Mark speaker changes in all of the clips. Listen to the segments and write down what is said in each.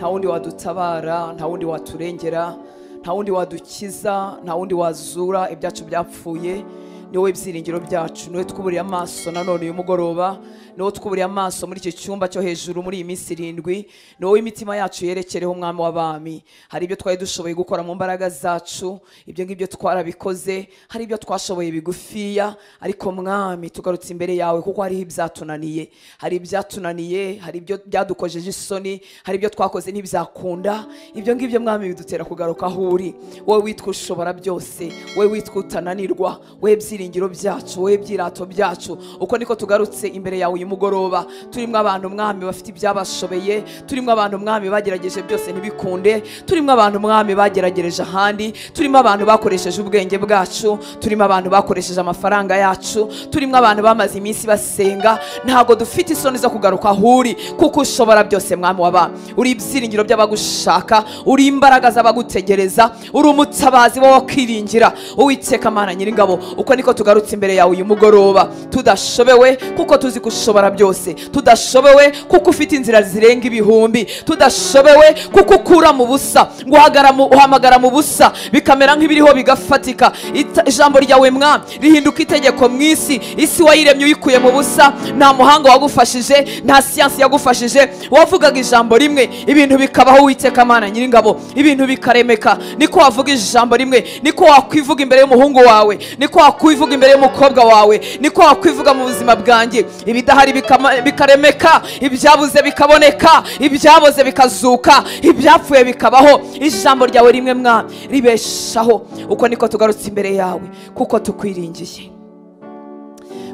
Speaker 1: Nta wundi wadutabara, nta wundi waturengera, nta wundi wadukiza, nta wundi wazura ibyacu byapfuye. Ni wowe ibyiringiro byacu, ni wowe twuburiye amaso nanone uyu mugoroba, ni wowe twuburiye amaso muri iki cyumba cyo hejuru muri iyi minsi 7, ni wowe imitima yacu yerekereho Umwami w'abami. Hari ibyo twari dushoboye gukora mu mbaraga zacu, ibyo ngibyo twarabikoze, hari ibyo twashoboye bigufiya, ariko Mwami tugarutse imbere yawe kuko hari ibyatunaniye, hari ibyatunaniye, hari ibyo byadukojeje isoni, hari ibyo twakoze ntibyakunda. Ibyo ngibyo Mwami bidutera kugaruka aho uri, wowe witwa ushobora byose, wowe witwa utananirwa, wowe byiringiro byacu, wowe byirato byacu. Uko niko tugarutse imbere yawe uyu mugoroba, turimo abantu Mwami bafite ibyabashobeye, turimo abantu Mwami bagerageje byose ntibikunde, turimo abantu Mwami bageragereje ahandi, turimo abantu bakoresheje ubwenge bwacu, turimo abantu bakoresheje amafaranga yacu, turimo abantu bamaze iminsi basenga. Ntago dufite isoni zo kugaruka aho uri, kuko ushobora byose Mwami w'abami. Uri ibyiringiro by'abagushaka, uri imbaraga z'abagutegereza, uri umutabazi wo kwiringira. Uwiteka Mana Nyiringabo, uko niko tugarutse imbere yawe uyu mugoroba, tudashobewe kuko tuzi kushobora byose, tudashobewe kuko ufite inzira zirenga ibihumbi, tudashobewe kuko ukura mu busa, ngo uhamagara mu busa bikamera nk'ibiriho bigafatika. Ijambo ryawe Mwami rihinduka itegeko mu isi. Isi wayiremye uyikuye mu busa, nta muhanga wagufashije, nta siyansi yagufashije, wavugaga ijambo rimwe ibintu bikabaho. Uwiteka Mana Nyiringabo, ibintu bikaremeka. Niko wavuga ijambo rimwe, niko wakwivuga imbere y'umuhungu wawe, niko wakwivuga imbere y'umukobwa wawe, niko wakwivuga mu buzima bwanjye. Ibidahari bikaremeka, ibyabuze bikaboneka, ibyaboze bikazuka, ibyapfuye bikabaho. Ijambo ryawe rimwe Mwami ribeshaho. Uko niko tugarutse imbere yawe, kuko tukwiringiye,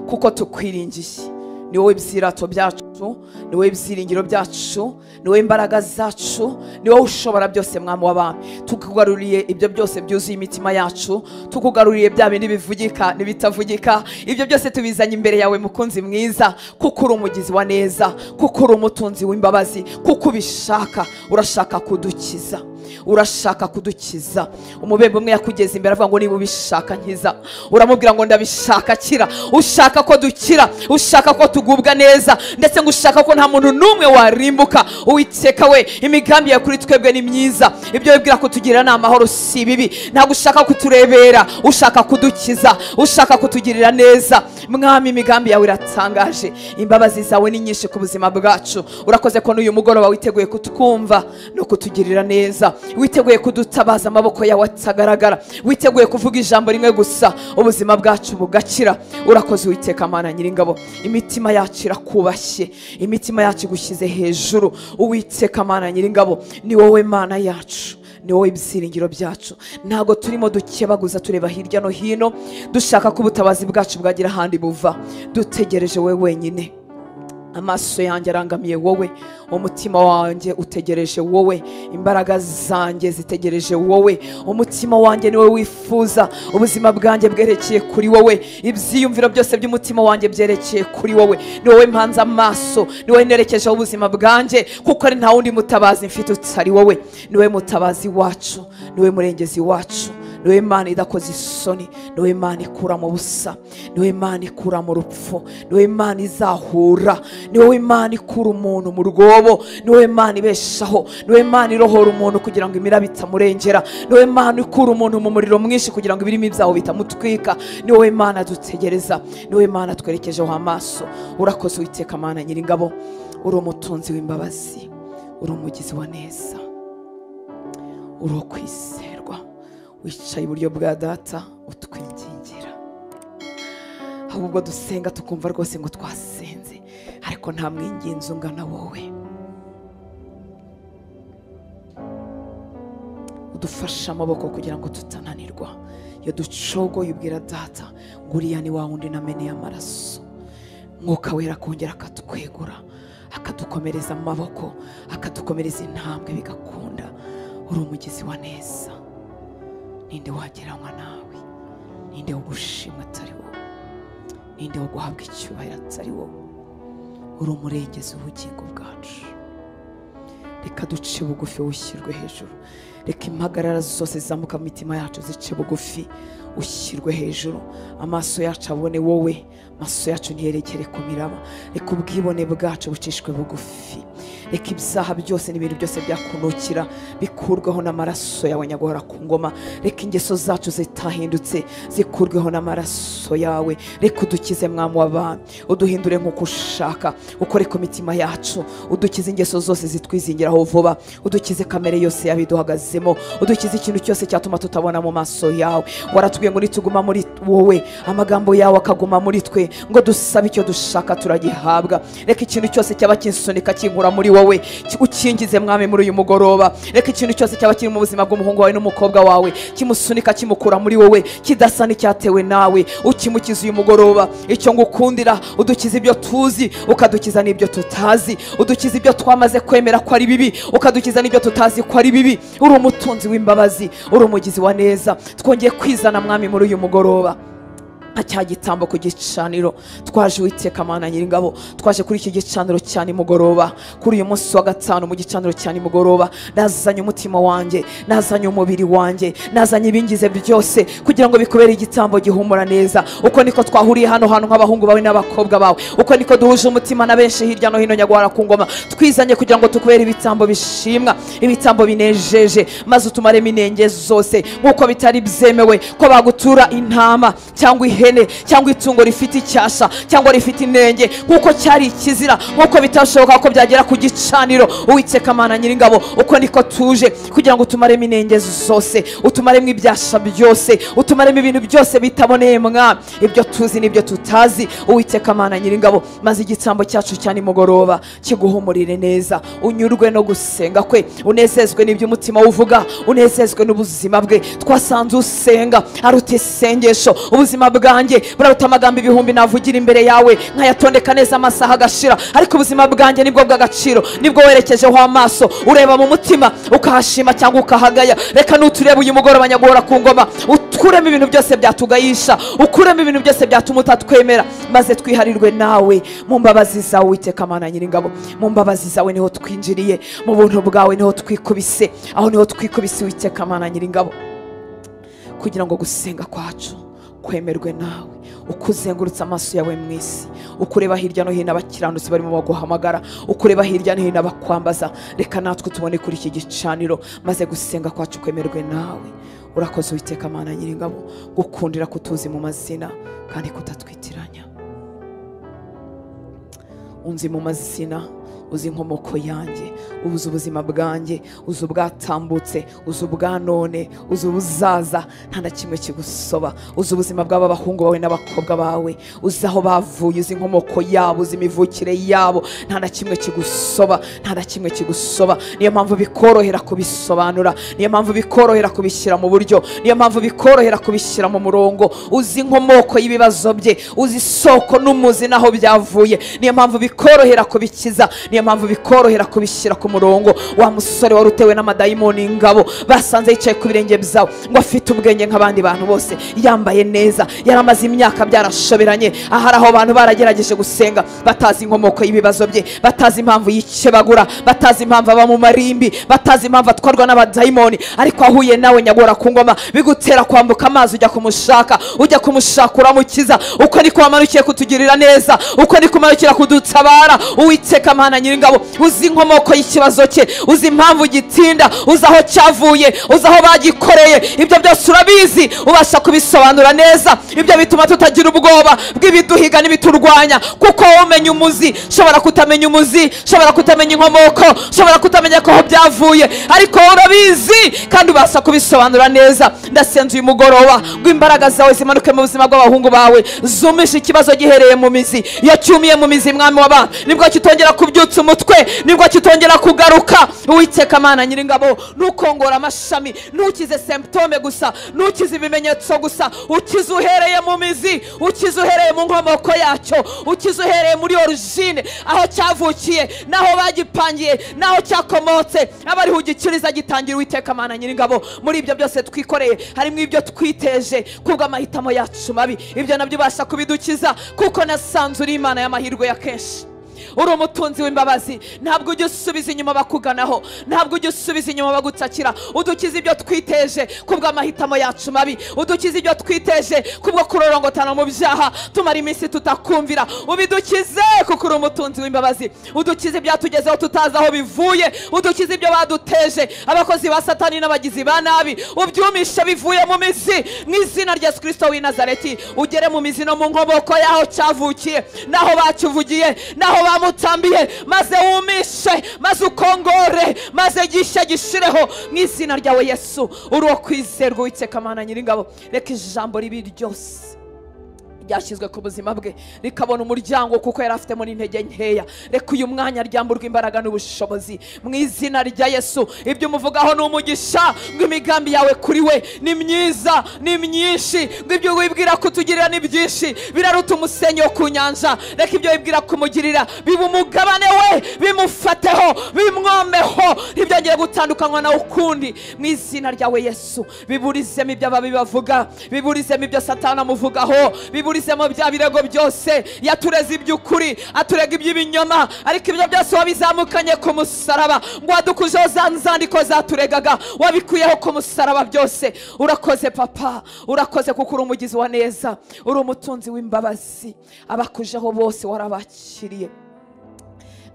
Speaker 1: kuko tukwiringiye. Ni wowe byirato byacu, ni wowe ibyiringiro byacu, ni wowe imbaraga zacu, ni wowe ushobora byose Mwami w'abami. Tukugaruriye ibyo byose byuzuye imitima yacu, tukugaruriye bya bindi bivugika n'ibitavugika, ibyo byose tubizanye imbere yawe mukunzi mwiza, kuko uri umugizi wa neza, kuko uri umutunzi w'imbabazi, kuko ubishaka, urashaka kudukiza, urashaka kudukiza. Umubembe umwe yakugeza imbere avuga ngo niba ubishaka nkiza, uramubwira ngo ndabishaka kira. Ushaka ko dukira, ushaka ko tugubwa neza, ndetse ngo ushaka ko nta muntu n'umwe warimbuka. Uwiteka we, imigambi yawe kuri twebwe ni myiza, ibyo wibwira kutugira ni amahoro si bibi. Ntabwo ushaka kuturebera, ushaka kudukiza, ushaka kutugirira neza. Mwami, imigambi yawe iratangaje, imbabazi zawe ni nyinshi ku buzima bwacu. Urakoze ko n'uyu mugoroba witeguye kutwumva no kutugirira neza, witeguye kudutabaza amaboko yawe atagaragara, witeguye kuvuga ijambo rimwe gusa ubuzima bwacu bugakira. Urakoze Uwiteka Mana Nyiringabo, imitima yacu irakubashye, imitima yacu igushyize hejuru. Uwiteka Mana Nyiringabo, ni wowe Mana yacu, ni wowe ibyiringiro byacu. Ntago turimo dukebaguza tureba hirya no hino dushaka ko ubutabazi bwacu bwagira ahandi buva, dutegereje wowe wenyine. Amaso yanjye arangamiye wowe, umutima wanjye utegereje wowe, imbaraga zanjye zitegereje wowe, umutima wanjye niwe wifuza, ubuzima bwanjye bwerekeye kuri wowe, ibyiyumviro byose by'umutima wanjye byerekeye kuri wowe. Ni wowe mpanze amaso, ni wowe nerekejeho ubuzima bwanjye, kuko ari nta wundi mutabazi mfite utari wowe. Ni wowe mutabazi wacu, ni wowe murengezi wacu, ni wowe Mana idakoze isoni, ni wowe Mana ikura mu busa, ni wowe Mana ikura mu rupfu, ni wowe Mana izahura, ni wowe Mana ikura umuntu mu rwobo, ni wowe Mana ibeshaho, ni wowe Mana irohora umuntu kugira ngo imiraba itamurengera, ni wowe Mana ikura umuntu mu muriro mwinshi kugira ngo ibirimi byawo bitamutwika. Ni wowe Mana dutegereza, ni wowe Mana twerekejeho amaso. Urakoze Uwiteka Mana Nyiringabo, uri umutunzi w'imbabazi, uri umugizi wa neza, uri uwo kwizerwa, wicaye iburyo bwa Data utwingingira. Ahubwo dusenga tukumva rwose ngo twasenze, ariko nta mwinginzi ungana wowe. Udufasha amaboko kugira ngo tutananirwa. Iyo ducogoye ubwira Data ngo uriya ni wa wundi nameneye amaraso. Mwuka Wera akongera akatwegura, akadukomereza amaboko, akadukomereza intambwe bigakunda. Uri umugizi wa neza, ninde wageranywa nawe? Ninde wo gushimwa atari wowe? Ninde wo guhabwa icyubahiro atari wowe? Uri umurengezi w'ubugingo bwacu. Reka duce bugufi ushyirwe hejuru, reka impagarara zose zizamuka mu mitima yacu zice bugufi ushyirwe hejuru. Amaso yacu abone wowe, amaso yacu ntiyerekere ku miraba. Reka ubwibone bwacu bucishwe bugufi, Reka ibyaha byose n'ibintu byose byakunukira bikurweho n'amaraso yawe nyaguhora ku ngoma. Reka ingeso zacu zitahindutse zikurweho n'amaraso yawe. Reka udukize mwami w'abami, uduhindure nk'uko ushaka, ukore ku mitima yacu, udukize ingeso zose zitwizingiraho vuba, udukize kamere yose yabiduhagazemo, udukize ikintu cyose cyatuma tutabona mu maso yawe. Waratubwiye ngo nituguma muri wowe, amagambo yawe akaguma muri twe, ngo dusabe icyo dushaka turagihabwa. Reka ikintu cyose cyaba kinsunika kinkura muri wowe ukingize mwami muri uyu mugoroba. Reka ikintu cyose cyaba kiri mu buzima bw'umuhungu wawe n'umukobwa wawe kimusunika kimukura muri wowe, kidasa n'icyatewe nawe, ukimukiza uyu mugoroba. Icyo ngukundira, udukiza ibyo tuzi, ukadukiza n'ibyo tutazi, udukiza ibyo twamaze kwemera ko ari bibi, ukadukiza n'ibyo tutazi ko ari bibi. Uri umutunzi w'imbabazi, uri umugizi wa neza. Twongeye kwizana mwami muri uyu mugoroba cya gitambo ku gicaniro. Twaje Uwiteka Mana Nyiringabo, twaje kuri iki gicaniro cya nimugoroba, kuri uyu munsi wa gatanu mu gicaniro cya nimugoroba. Nazanye umutima wanjye, nazanye umubiri wanjye, nazanye ibingize byose kugira ngo bikubere igitambo gihumura neza. Uko niko twahuriye hano hantu nk'abahungu bawe n'abakobwa bawe, uko niko duhuje umutima na benshi hirya no hino nyagwara ku ngoma. Twizanye kugira ngo tukubere ibitambo bishimwa, ibitambo binejeje, maze utumaremo inenge zose. Nk'uko bitari byemewe ko bagutura intama cyangwa ihene cyangwa itungo rifite icyasha cyangwa rifite inenge, nkuko cyari ikizira, nkuko bitashoboka ko byagera ku gicaniro. Uwiteka Mana Nyiringabo, uko niko tuje kugira ngo utumaremo inenge zose, utumaremo ibyasha byose, utumaremo ibintu byose bitaboneye mwami, ibyo tuzi n'ibyo tutazi. Uwiteka Mana Nyiringabo, maze igitambo cyacu cya nimugoroba kiguhumurire neza, unyurwe no gusenga kwe, unezezwe n'ibyo umutima uvuga, unezezwe n'ubuzima bwe. Twasanze usenga aruta isengesho, ubuzima bwanjye buraruta amagambo ibihumbi navugira imbere yawe nkayatondeka neza amasaha agashira, ariko ubuzima bwanjye nibwo bw'agaciro, nibwo werekejeho amaso, ureba mu mutima ukahashima cyangwa ukahagaya. Reka nuturebe uyu mugoroba nyaguhora ku ngoma, ukuremo ibintu byose byatugayisha, ukuremo ibintu byose byatuma utatwemera, maze twiharirwe nawe mu mbabazi zawe. Uwiteka Mana Nyiringabo, mu mbabazi zawe niho twinjiriye, mu buntu bwawe niho twikubise, aho niho twikubise Uwiteka Mana Nyiringabo, kugira ngo gusenga kwacu kwemerwe nawe. Ukuzengurutsa amaso yawe mu isi, ukureba hirya no hino abakiranutsi barimo baguhamagara, ukureba hirya no hino abakwambaza. Reka natwe tubone kuri iki gicaniro, maze gusenga kwacu kwemerwe nawe. Urakoze Uwiteka Mana Nyiringabo, gukundira kutuzi mu mazina kandi kutatwitiranya. Unzi mu mazina, uzi inkomoko yanjye, uzi ubuzima bwanjye, uzi ubwatambutse, uzi ubwanone, uzi ubuzaza, nta na kimwe kigusoba. Uzi ubuzima bw'aba bahungu bawe n'abakobwa bawe, uzi aho bavuye, uzi inkomoko yabo, uzi imivukire yabo, nta na kimwe kigusoba, nta na kimwe kigusoba. Niyo mpamvu bikorohera kubisobanura, niyo mpamvu bikorohera kubishyira mu buryo, niyo mpamvu bikorohera kubishyira mu murongo. Uzi inkomoko y'ibibazo bye, uzi isoko n'umuzi naho byavuye, niyo mpamvu bikorohera kubikiza, niyo mpamvu bikorohera kubishyira ku murongo. Wa musore wari utewe n'amadayimoni ingabo basanze yicaye ku birenge byawe, ngo afite ubwenge nk'abandi bantu bose, yambaye neza, yaramaze imyaka byarashoberanye. Ahari aho abantu baragerageje gusenga batazi inkomoko y'ibibazo bye, batazi impamvu yikebagura, batazi impamvu aba mu marimbi, batazi impamvu atwarwa n'abadayimoni, ariko ahuye nawe nyagora ku ngoma bigutera kwambuka amazi ujya kumushaka, ujya kumushaka uramukiza. Uko niko wamanukiye kutugirira neza, uko niko umanukira kudutabara. Uwiteka Mana Nyiringabo, uzi inkomoko y'ikibazo cye, uzi impamvu gitinda, uzi aho cyavuye, uzi aho bagikoreye, ibyo byose urabizi, ubasha kubisobanura neza. Ibyo bituma tutagira ubwoba bw'ibiduhiga n'ibiturwanya, kuko wowe umenya umuzi. Ushobora kutamenya umuzi, ushobora kutamenya inkomoko, ushobora kutamenya ko byavuye, ariko wowe urabizi kandi ubasha kubisobanura neza. Ndasenze uyu mugoroba ngo imbaraga zawe zimanuke mu buzima bw'abahungu bawe, zumishe ikibazo gihereye mu mizi. Iyo cyumiye mu mizi mwami w'abantu, nibwo kitongera kubyutsa umutwe, nibwo kitongera kugaruka. Uwiteka Mana Nyiringabo, ntukongora amashami, ntukize symptome gusa, ntukize ibimenyetso gusa, ukize uhereye mu mizi, ukize uhereye mu nkomoko yacyo, ukize uhereye muri origine, aho cyavukiye, naho bagipangiye, naho cyakomotse, abariho ugikiriza gitangira. Uwiteka Mana Nyiringabo, muri ibyo byose twikoreye harimo ibyo twiteje kubw'amahitamo yacu mabi, ibyo nabyo ubasha kubidukiza, kuko nasanze uri Imana y'amahirwe ya kenshi. Uri umutunzi w'imbabazi, ntabwo ujya usubiza inyuma bakuganaho, ntabwo ujya usubiza inyuma bagutakira. Udukize ibyo twiteje kubw'amahitamo yacu mabi, udukize ibyo twiteje kubwo kurorongotana mu byaha tumara iminsi tutakumvira. Ubidukize kuko uri umutunzi w'imbabazi. Udukize ibyatugezeho tutazi aho bivuye, udukize ibyo baduteje abakozi ba Satani n'abagizi ba nabi, ubyumisha bivuye mu mizi mu izina rya Yesu Kristo w'i Nazareti. Ugere mu mizi no mu nkomoko y'aho cyavukiye, naho bakivugiye, naho bamutambiye, maze wumishe, maze ukongore, maze gishya gishireho mu izina ryawe Yesu. Uri uwo kwizerwa Uwiteka Mana Nyiringabo. Reka ijambo ribi ryose ryashyizwe ku buzima bwe rikabona umuryango kuko yari afitemo n'intege nkeya. Reka uyu mwanya ryamburwa imbaraga n'ubushobozi mu izina rya Yesu. Ibyo umuvugaho ni umugisha, ngo imigambi yawe kuri we ni myiza, ni myinshi, ngo ibyo wibwira kutugirira ni byinshi, biraruta umusenyi wo ku nyanja. Reka ibyo wibwira kumugirira biba umugabane we, bimufateho, bimwomeho, ntibyongere gutandukanywa nawe ukundi mu izina ryawe Yesu. Biburizemo ibyo ababi bavuga, biburizemo ibyo Satani amuvugaho, biburizemo bya birego byose. Yatureze iby'ukuri, aturega iby'ibinyoma, ariko ibyo byose wabizamukanye ku musaraba, ngo wadukujeho za nzandiko zaturegaga, wabikuyeho ku musaraba byose. Urakoze Papa, urakoze kuko uri umugizi wa neza, uri umutunzi w'imbabazi. Abakujeho bose warabakiriye.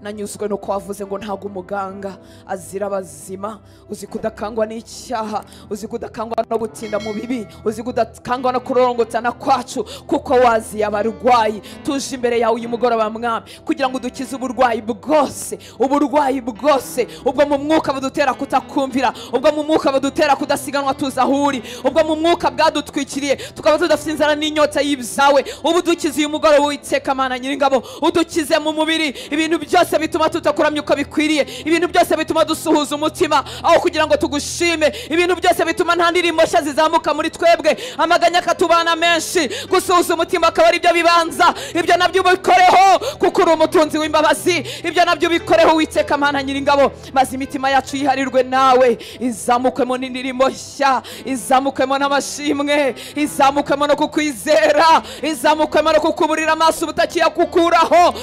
Speaker 1: Nanyuzwe nuko wavuze ngo ntabwo umuganga azira abazima. Uzi kudakangwa n'icyaha, uzi kudakangwa no gutinda mu bibi, uzi kudakangwa no kurorongotana kwacu, kuko waziye abarwayi. Tuje imbere yawe uyu mugoroba Mwami, kugira ngo udukize uburwayi bwose, uburwayi bwose, ubwo mu mwuka budutera kutakumvira, ubwo mu mwuka budutera kudasiganwa tuza aho uri, ubwo mu mwuka bwadutwikiriye tukaba tudafite inzara n'inyota y'ibyawe. Ubu dukize uyu mugoroba Uwiteka Mana Nyiringabo, udukize mu mubiri ibintu byose bituma tutakuramya uko bikwiriye, ibintu byose bituma dusuhuza umutima aho kugira ngo tugushime, ibintu byose bituma nta ndirimbo nshya zizamuka muri twebwe, amaganya akatubana menshi, gusuhuza umutima akaba ari byo bibanza. Ibyo nabyo ubikoreho kuko uri umutunzi w'imbabazi. Ibyo nabyo ubikoreho Uwiteka Mana Nyiringabo, maze imitima yacu yiharirwe nawe, izamukwemo n'indirimbo nshya, izamukwemo n'amashimwe, izamukwemo no kukwizera, izamukwemo no kukuburira amaso ubutakiyakukuraho,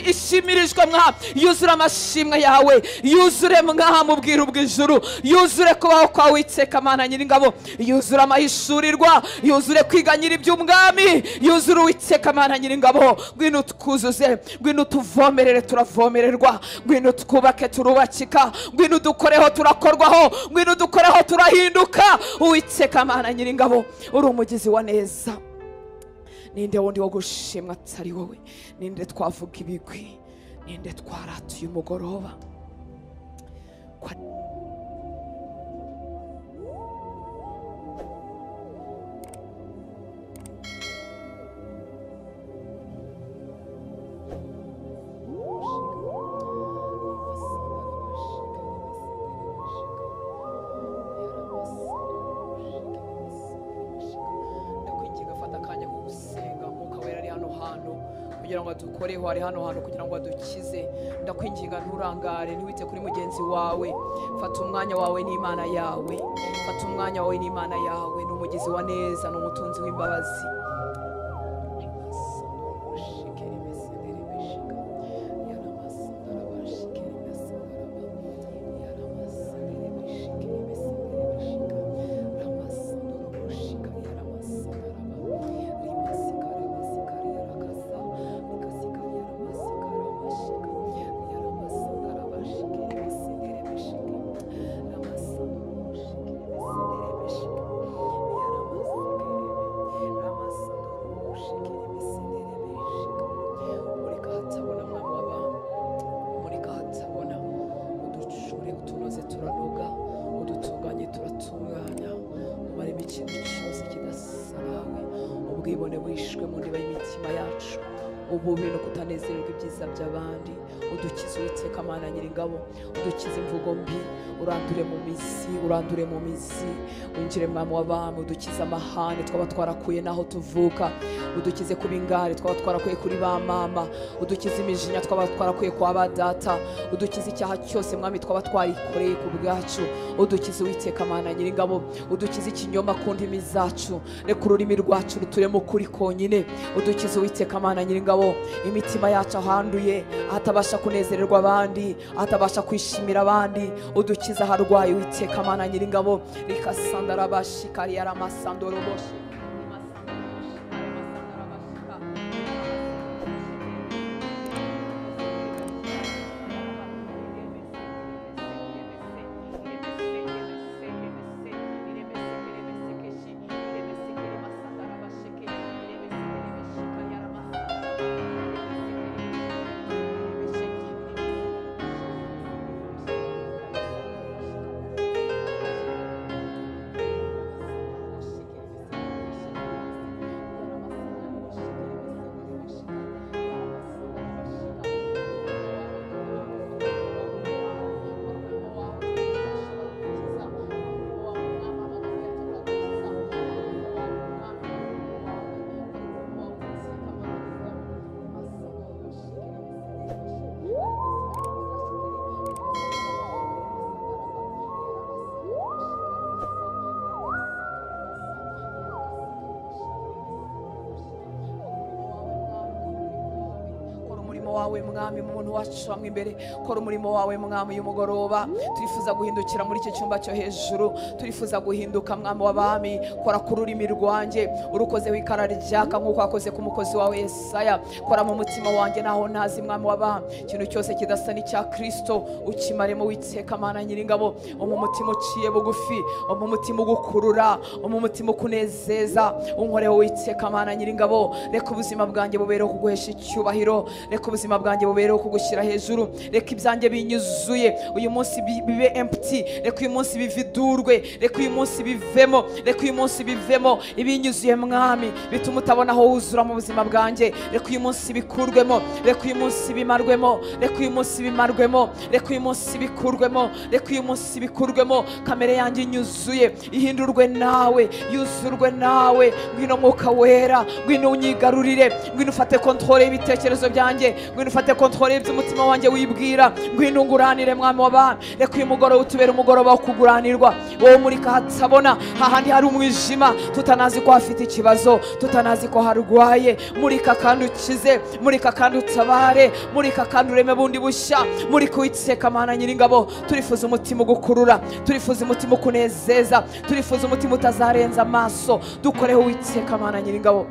Speaker 1: ishimirijwe mwa yuzure amashimwe yawe, yuzure mwaha mu bwiru bw'ijuru, yuzure kubaho kwa Uwiteka Mana Nyiringabo, yuzure amahishurirwa, yuzure kwiganyira iby'umwami, yuzure Uwiteka Mana Nyiringabo. Ngwino twuzuze, ngwino tuvomerere turavomererwa, ngwino twubake turubakika, ngwino dukoreho turakorwaho, ngwino dukoreho turahinduka. Uwiteka Mana Nyiringabo, uri umugizi wa neza. Ninde wundi wo gushimwa atari wowe? Ninde twavuga ibigwi? Ninde twaratuye umugoroba? Ndakwinginga, fata akanya ko gusenga. Umwuka Wera ari hano hantu kugira ngo adukoreho, ari hano hantu kugira ngo adukize. Ndakwinginga nturangare, ntiwite kuri mugenzi wawe. Fata umwanya wawe n'Imana yawe, fata umwanya wawe n'Imana yawe. Ni umugizi wa neza, ni umutunzi w'imbabazi. Ubwibone wishwe mu ndiba y'imitima yacu, ububi no kutanezererwa ibyiza by'abandi. Udukize Uwiteka Mana Nyiringabo, udukize imvugo mbi, urandure mu mizi, urandure mu mizi, winjire Mwami w'abami. Udukize amahane twaba twarakuye naho tuvuka, udukize kuba ingare twaba twarakuye kuri ba mama, udukize imijinya twaba twarakuye kwa ba data, udukize icyaha cyose Mwami twaba twarikoreye ku bwacu. Udukize Uwiteka Mana Nyiringabo, udukize ikinyoma ku ndimi zacu, reka ururimi rwacu ruturemo ukuri konyine. Udukize Uwiteka Mana Nyiringabo. nyiringabo, imitima yacu ahanduye, ahatabasha kunezererwa abandi, ahatabasha kwishimira abandi, udukiza aharwaye Uwiteka Mana nyiringabo. Rikasandarabashikariaramasandoroboshi. Wawe mwami mu muntu wacu hamwe imbere, kora umurimo wawe mwami uyu mugoroba. Turifuza guhindukira muri iki cyumba cyo hejuru, turifuza guhinduka mwami w'abami. Kora ku rurimi rwanjye urukoze wikara ryaka nk'uko wakoze ku mukozi wawe Yesaya. Kora mu mutima wanjye naho ntazi mwami w'abami, ikintu cyose kidasa n'icya Kristo ukimaremo Uwiteka Mana nyiringabo. Umutima uciye bugufi, umutima ugukurura, umutima ukunezeza, unkoreho Uwiteka Mana nyiringabo. Reka ubuzima bwanjye bubereho kuguhesha icyubahiro, reka ubuzima bwanjye bubereho kugushyira hejuru, reka ibyanjye binyuzuye uyu munsi bibe empty, reka uyu munsi bividurwe, reka uyu munsi bivemo, reka uyu munsi bivemo ibinyuzuye mwami bituma utabona aho wuzura mu buzima bwanjye. Reka uyu munsi bikurwemo, reka uyu munsi bimarwemo, reka uyu munsi bimarwemo, reka uyu munsi bikurwemo, reka uyu munsi bikurwemo. Kamere yanjye inyuzuye ihindurwe nawe, yuzurwe nawe. Ngwino Mwuka Wera, ngwino unyigarurire, ngwino ufate kontrole y'ibitekerezo byanjye, ngwino ufate kontrole y'umutima wanjye wibwira, ngwino unguranire mwami w'abami. Reka uyu mugoroba utubere umugoroba wo kuguranirwa, wowe murika hatabona, hahandi hari umwijima tutanazi ko hafite ikibazo, tutanazi ko harwaye. Murika kandi ukize, murika kandi utabare, murika kandi ureme bundi bushya, murika Uwiteka Mana nyiringabo. Turifuza umutima ugukurura, turifuza umutima ukunezeza, turifuza umutima utazarenza amaso. Dukoreho Uwiteka Mana nyiringabo,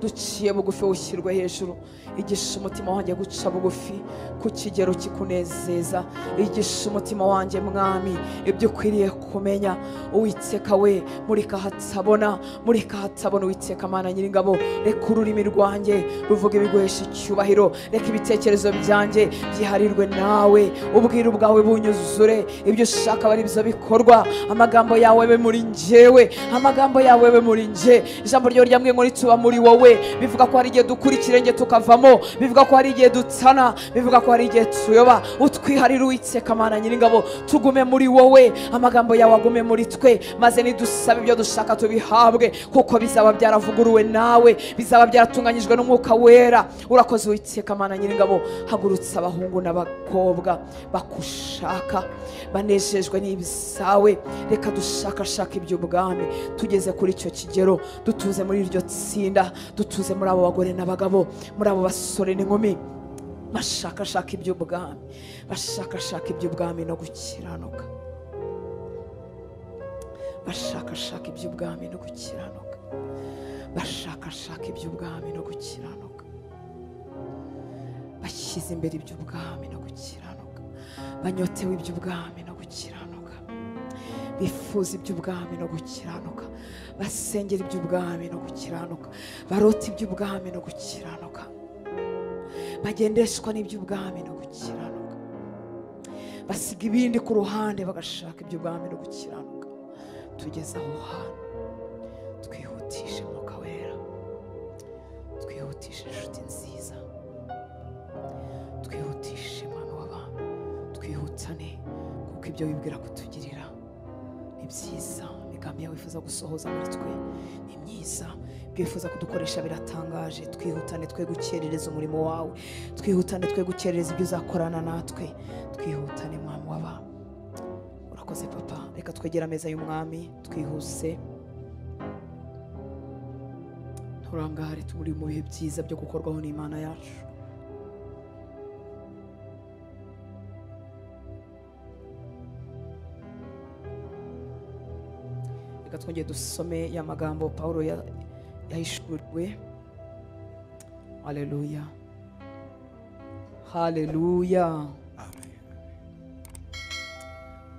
Speaker 1: duciye bugufi ushyirwe hejuru. Igisha umutima wanjye guca bugufi ku kigero kikunezeza, igisha umutima wanjye mwami ibyo ukwiriye kumenya. Uwiteka we, murika hatabona, murika hatabona Uwiteka Mana nyiringabo. Reka ururimi rwanjye ruvuge ibiguhesha icyubahiro, reka ibitekerezo byanjye byiharirwe nawe, ubwiru bwawe bunyuzure, ibyo ushaka bari byo bikorwa. Amagambo yawe be muri njyewe, amagambo yawe be muri nje. Ijambo ryo ryambwiye ngo nituba muri wowe, bivuga ko hari igihe dukura ikirenge tukavamo, bivuga ko hari igihe dutsana, bivuga ko hari igihe tuyoba. Utwiharire Uwiteka Mana nyiringabo, tugume muri wowe, amagambo yawe agume muri twe, maze nidusaba ibyo dushaka tubihabwe, kuko bizaba byaravuguruwe nawe, bizaba byaratunganyijwe n'Umwuka Wera. Urakoze Uwiteka Mana nyiringabo. Hagurutsa abahungu n'abakobwa bakushaka, banejejwe n'ibisawe. Reka dushakashaka iby'ubwami, tugeze kuri icyo kigero, dutuze muri iryo tsinda, dutuze muri abo bagore n'abagabo, muri abo basore n'inkumi bashakashaka iby'ubwami, bashakashaka iby'ubwami no gukiranuka, bashakashaka iby'ubwami no gukiranuka, bashakashaka iby'ubwami no gukiranuka, bashyize imbere iby'ubwami no gukiranuka, banyotewe iby'ubwami no gukiranuka, bifuza iby'ubwami no gukiranuka, basengera iby'ubwami no gukiranuka, barota iby'ubwami no gukiranuka, bagendeshwa n'iby'ubwami no gukiranuka, basiga ibindi ku ruhande bagashaka iby'ubwami no gukiranuka. Tugeze aho hantu, twihutishe Mwuka Wera, twihutishe inshuti nziza, twihutishe mwami w'abami, twihutane kuko ibyo wibwira kutugirira ni byiza. Imigambi yawe wifuza gusohoza muri twe ni myiza, ibyo wifuza kudukoresha biratangaje. Twihutane twe gukerereza umurimo wawe, twihutane twe gukerereza ibyo uzakorana natwe, twihutane mwami w'abami. Urakoze papa. Reka twegere ameza y'umwami twihuse. Nturangare, turi mu bihe byiza byo gukorwaho n'Imana yacu. Reka twongere dusome ya magambo Pawulo yahishuriwe. Haleluya, haleluya.
Speaker 2: Amen.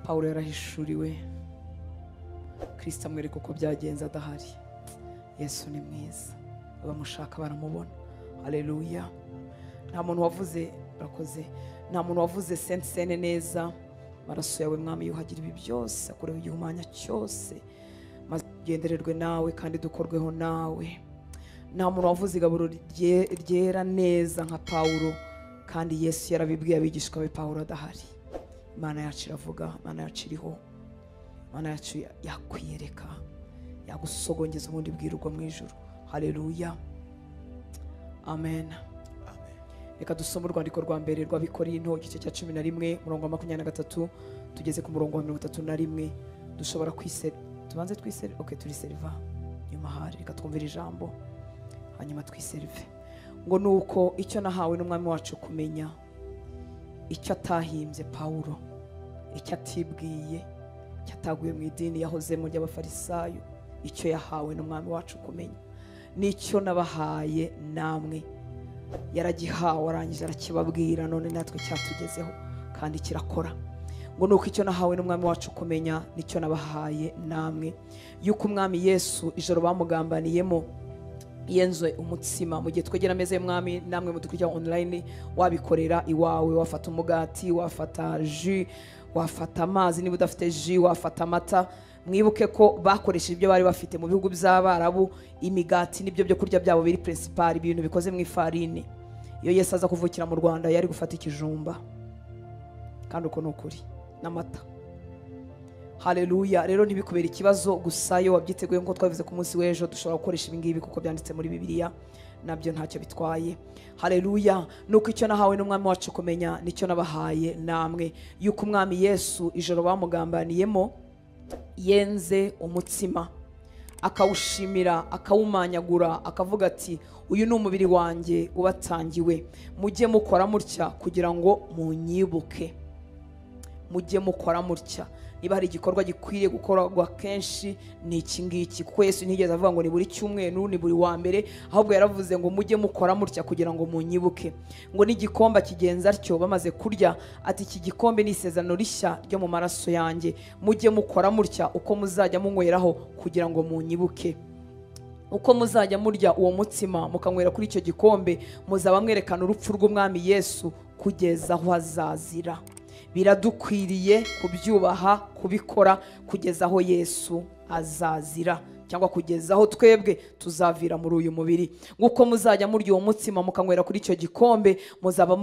Speaker 1: Pawulo yarahishuriwe, Kristo amwereka uko byagenze adahari. Yesu ni mwiza, abamushaka baramubona. Haleluya. Nta muntu wavuze, urakoze, nta muntu wavuze Sainte Cène neza. Amaraso yawe Mwami yuhagira ibi byose, akureho igihumanya cyose, maze tugendererwe nawe kandi dukorweho nawe. Nta muntu wavuze igaburo ryera neza nka Pawulo, kandi Yesu yarabibwiye abigishwa be Pawulo adahari. Imana yacu iravuga, Imana yacu iriho, Imana yacu yakwiyereka, yagusogongeza ubundi bwirwa mu ijuru. Haleluya, amen. Reka dusome urwandiko rwa mbere rw'Abikorinto igice cya 11 umurongo wa 23 tugeze ku murongo wa 31. Dushobora tubanze twiserive. Okay, turiseriva nyuma hari. Reka twumvire ijambo hanyuma twiserive. Ngo nuko icyo nahawe n'Umwami wacu kumenya, icyo atahimbye Pawulo, icyo atibwiye, icyo ataguye mu idini yahozemo ry'Abafarisayo, icyo yahawe n'Umwami wacu kumenya nicyo nabahaye namwe. Yaragihawe arangije arakibabwira, none natwe cyatugezeho kandi kirakora. Ngo nuko icyo nahawe n'Umwami wacu kumenya nicyo nabahaye namwe, yuko Umwami Yesu ijoro bamugambaniyemo yenze umutsima. Mu gihe twegera ameza y'Umwami, namwe mudukurikira online, wabikorera iwawe, wafata umugati, wafata jus, wafata amazi, niba udafite jus wafata amata. Mwibuke ko bakoresheje ibyo bari bafite mu bihugu by'Abarabu, imigati n'ibyo byo kurya byabo biri principal, ibintu bikoze mu ifarine. Iyo Yesu aza kuvukira mu Rwanda yari gufata ikijumba, kandi uko ni ukuri, n'amata. Haleluya. Rero ntibikubera ikibazo gusa iyo wabyiteguye, nkuko twabivuze ku munsi w'ejo, dushobora gukoresha ibi ngibi kuko byanditse muri Bibiliya, nabyo ntacyo bitwaye. Haleluya. Nuko icyo nahawe n'Umwami wacu kumenya nicyo nabahaye namwe, yuko Umwami Yesu ijoro bamugambaniyemo yenze umutsima, akawushimira, akawumanyagura, akavuga ati uyu ni umubiri wanjye ubatangiwe, mujye mukora mutya kugira ngo munyibuke. Mujye mukora mutya. Niba hari igikorwa gikwiriye gukorwa kenshi ni iki ngiki, kuko Yesu ntiyigeze avuga ngo ni buri cyumweru, ni buri wa mbere, ahubwo yaravuze ngo mujye mukora mutya kugira ngo munyibuke. Ngo n'igikombe kigenza atyo bamaze kurya, ati iki gikombe ni isezerano rishya ryo mu maraso yanjye, mujye mukora mutya uko muzajya munyweraho kugira ngo munyibuke. Uko muzajya murya uwo mutsima mukanywera kuri icyo gikombe, muzaba mwerekana urupfu rw'Umwami Yesu kugeza aho azazira. Biradukwiriye kubyubaha, kubikora kugeza aho Yesu azazira, cyangwa kugeza aho twebwe tuzavira muri uyu mubiri. Nguko muzajya murya uwo mutsima mukanywera kuri icyo gikombe, muzaba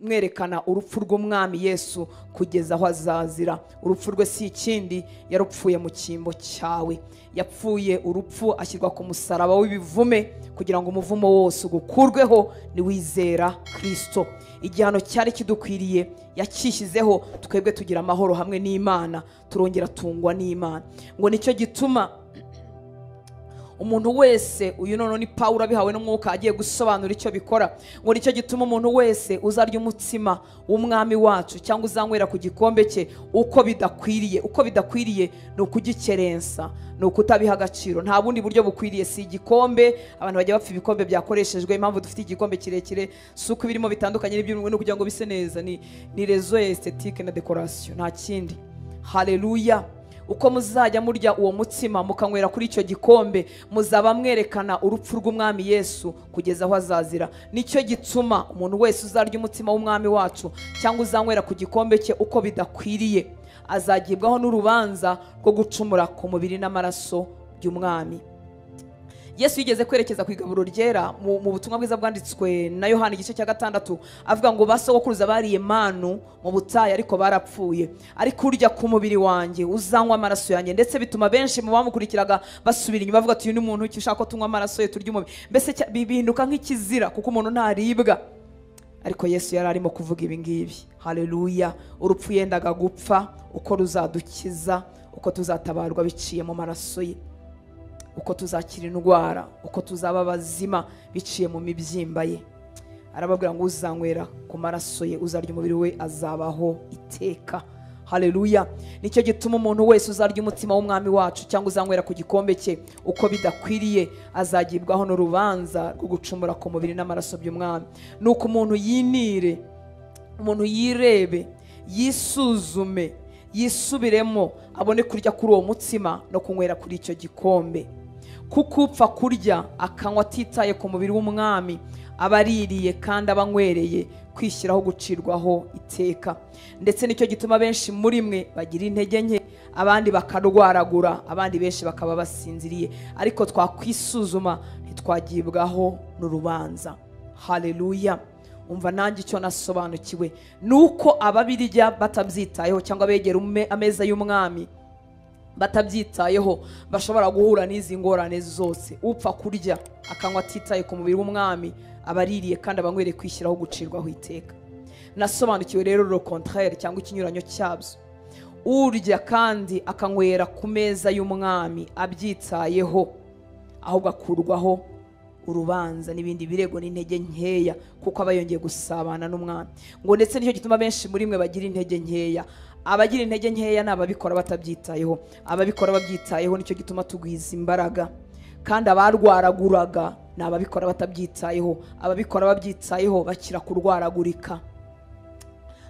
Speaker 1: mwerekana urupfu rw'Umwami Yesu kugeza aho azazira. Urupfu rwe si ikindi, yarupfuye mu cyimbo cyawe. Yapfuye urupfu ashyirwa ku musaraba w'ibivume kugira ngo umuvumo wose ugukurweho niwizera Kristo. Igihano cyari kidukwiriye yakishyizeho, twebwe tugira amahoro hamwe n'Imana, turongera tungwa n'Imana. Ngo nicyo gituma umuntu wese, uyu none ni Pawulo abihawe n'Umwuka agiye gusobanura icyo bikora, ngo nicyo gituma umuntu wese uzarya umutsima w'Umwami wacu cyangwa uzanywera ku gikombe cye uko bidakwiriye. Uko bidakwiriye ni ukugikerensa, ni ukutabiha agaciro. Nta bundi buryo bukwiriye, si igikombe. Abantu bajya bapfa ibikombe byakoreshejwe. Impamvu dufite igikombe kirekire si uko ibirimo bitandukanye n'iby'urumwe, no kugira ngo bise neza, ni rezo ya esthétique na décoration, nta kindi. Haleluya. Uko muzajya murya uwo mutsima mukanywera kuri icyo gikombe, muzaba mwerekana urupfu rw'Umwami Yesu kugeza aho azazira. Nicyo gituma umuntu wese uzarya umutsima w'Umwami wacu cyangwa uzanywera ku gikombe cye uko bidakwiriye, azagibwaho n'urubanza rwo gucumura ku mubiri n'amaraso by'Umwami. Yesu yigeze kwerekeza ku igaburo ryera mu butumwa bwiza bwanditswe na Yohana igice cya 6, avuga ngo basogokuruza bariye manu mu butayu ariko barapfuye, ariko urya ku mubiri wanjye uzanywa amaraso yanjye. Ndetse bituma benshi mu bamukurikiraga basubira inyuma bavuga ati uyu ni umuntu ki ushaka ko tunywa amaraso ye turya umubiri? Mbese bihinduka nk'ikizira kuko umuntu ntaribwa. Ariko Yesu yari arimo kuvuga ibi ngibi. Haleluya. Urupfu yendaga gupfa, uko ruzadukiza, uko tuzatabarwa biciye mu maraso ye. uko tuzakira indwara, uko tuzaba bazima biciye mu mibyimba ye. Arababwira ngo uzanywera ku maraso ye, uzarya umubiri we azabaho iteka. Haleluya. Nicyo gituma umuntu wese uzarya umutima w'umwami wacu cyangwa uzanywera ku gikombe cye uko bidakwiriye azagibwaho n'urubanza rwo gucumura ku mubiri n'amaraso by'umwami. Nuko umuntu yinire, umuntu yirebe, yisuzume, yisubiremo, abone kurya kuri uwo mutsima no kunywera kuri icyo gikombe. Kuko upfa kurya akanywa atitaye ku mubiri w'umwami aba aririye kandi abanywereye kwishyiraho gucirwaho iteka. Ndetse nicyo gituma benshi muri mwe bagira intege nke, abandi bakarwaragura, abandi benshi bakaba basinziriye. Ariko twakwisuzuma ntitwagibwaho n'urubanza. Haleluya. Umva nanjye icyo nasobanukiwe nuko ababirya batabyitayeho cyangwa begera ameza y'umwami batabyitayeho bashobora guhura n'izi ngorane zose. Upfa kurya akanywa atitaye ku mubiri w'umwami abaririye kandi abanywereye kwishyiraho gucirwaho iteka. Nasobanukiwe rero le contraire cyangwa ikinyuranyo cyabyo. Urya kandi akanywera ku meza y'umwami abyitayeho ahubwo akurwaho urubanza n'ibindi birego n'intege nkeya, kuko aba yongeye gusabana n'umwami. Ngo ndetse nicyo gituma benshi muri mwe bagira intege nkeya. Abagira intege nkeya n'ababikora batabyitayeho, ababikora babyitayeho nicyo gituma tugwiza imbaraga. Kandi abarwaraguraga n'ababikora batabyitayeho, ababikora babyitayeho bakira kurwaragurika.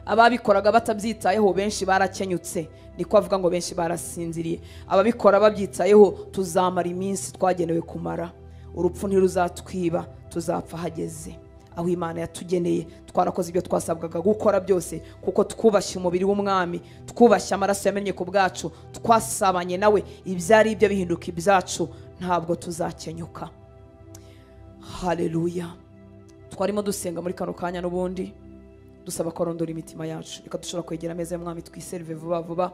Speaker 1: Ababikoraga batabyitayeho benshi barakenyutse, niko avuga ngo benshi barasinziriye. Ababikora babyitayeho tuzamara iminsi twagenewe kumara, urupfu ntiruzatwiba, tuzapfa hageze aho Imana yatugeneye. Twarakoze ibyo twasabwaga gukora byose, kuko twubashye umubiri w'umwami, twubashye amaraso yamennye ku bwacu, twasabanye nawe, ibyari ibyo bihinduka ibyacu, ntabwo tuzakenyuka. Haleluya. Twarimo dusenga muri kano kanya n'ubundi dusaba korondora imitima yacu. Reka dushobora kwegera ameza y'umwami twiserve vuba vuba,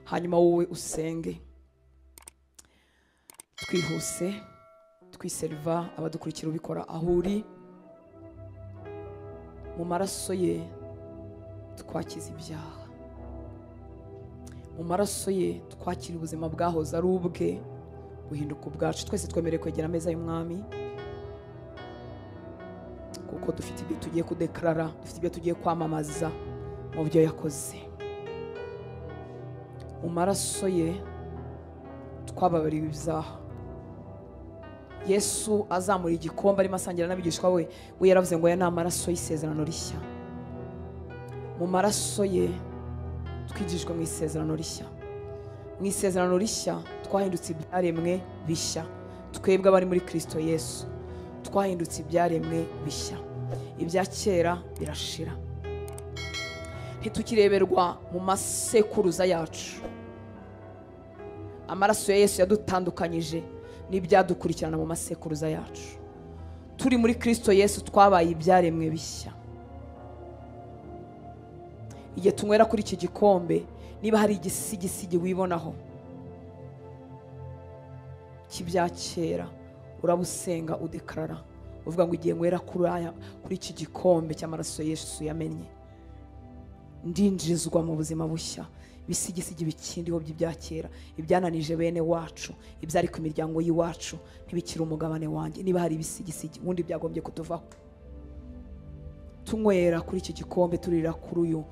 Speaker 1: hanyuma wowe usenge twihuse, twiserva abadukurikira ubikora aho uri. Mu maraso ye twakiza ibyaha, mu maraso ye twakira ubuzima bwahoze ari ubwe buhinduka ubwacu. Twese twemereye kwegera ameza y'umwami, kuko dufite ibyo tugiye kudekarara, dufite ibyo tugiye kwamamaza mu byo yakoze. Mu maraso ye twababariwe ibyaha. Yesu azamura igikombe arimo asangira n'abigishwa we yaravuze ngo aya ni amaraso y'isezerano rishya. Mu maraso ye twigishwa mu isezerano rishya. Mu isezerano rishya twahindutse ibyaremwe bishya. Twebwe abari muri Kristo Yesu twahindutse ibyaremwe bishya. Ibya kera birashira, ntitukireberwa mu masekuruza yacu. Amaraso ya Yesu yadutandukanyije n'ibyadukurikirana mu masekuruza yacu. Turi muri Kristo Yesu twabaye ibyaremwe bishya. Igihe tunywera kuri iki gikombe, niba hari igisigisigi wibonaho cy'ibya kera, urabusenga udekarara uvuga ngo igihe nywera kuri iki gikombe cy'amaraso Yesu yamennye, ndinjizwa mu buzima bushya. Ibisigisigi bikindiho by'ibya kera, ibyananije bene wacu, ibyari ku miryango y'iwacu ntibikiri umugabane wanjye. Niba hari ibisigisigi ubundi byagombye kutuvaho. Tunywera kuri iki gikombe, turira kuri uyu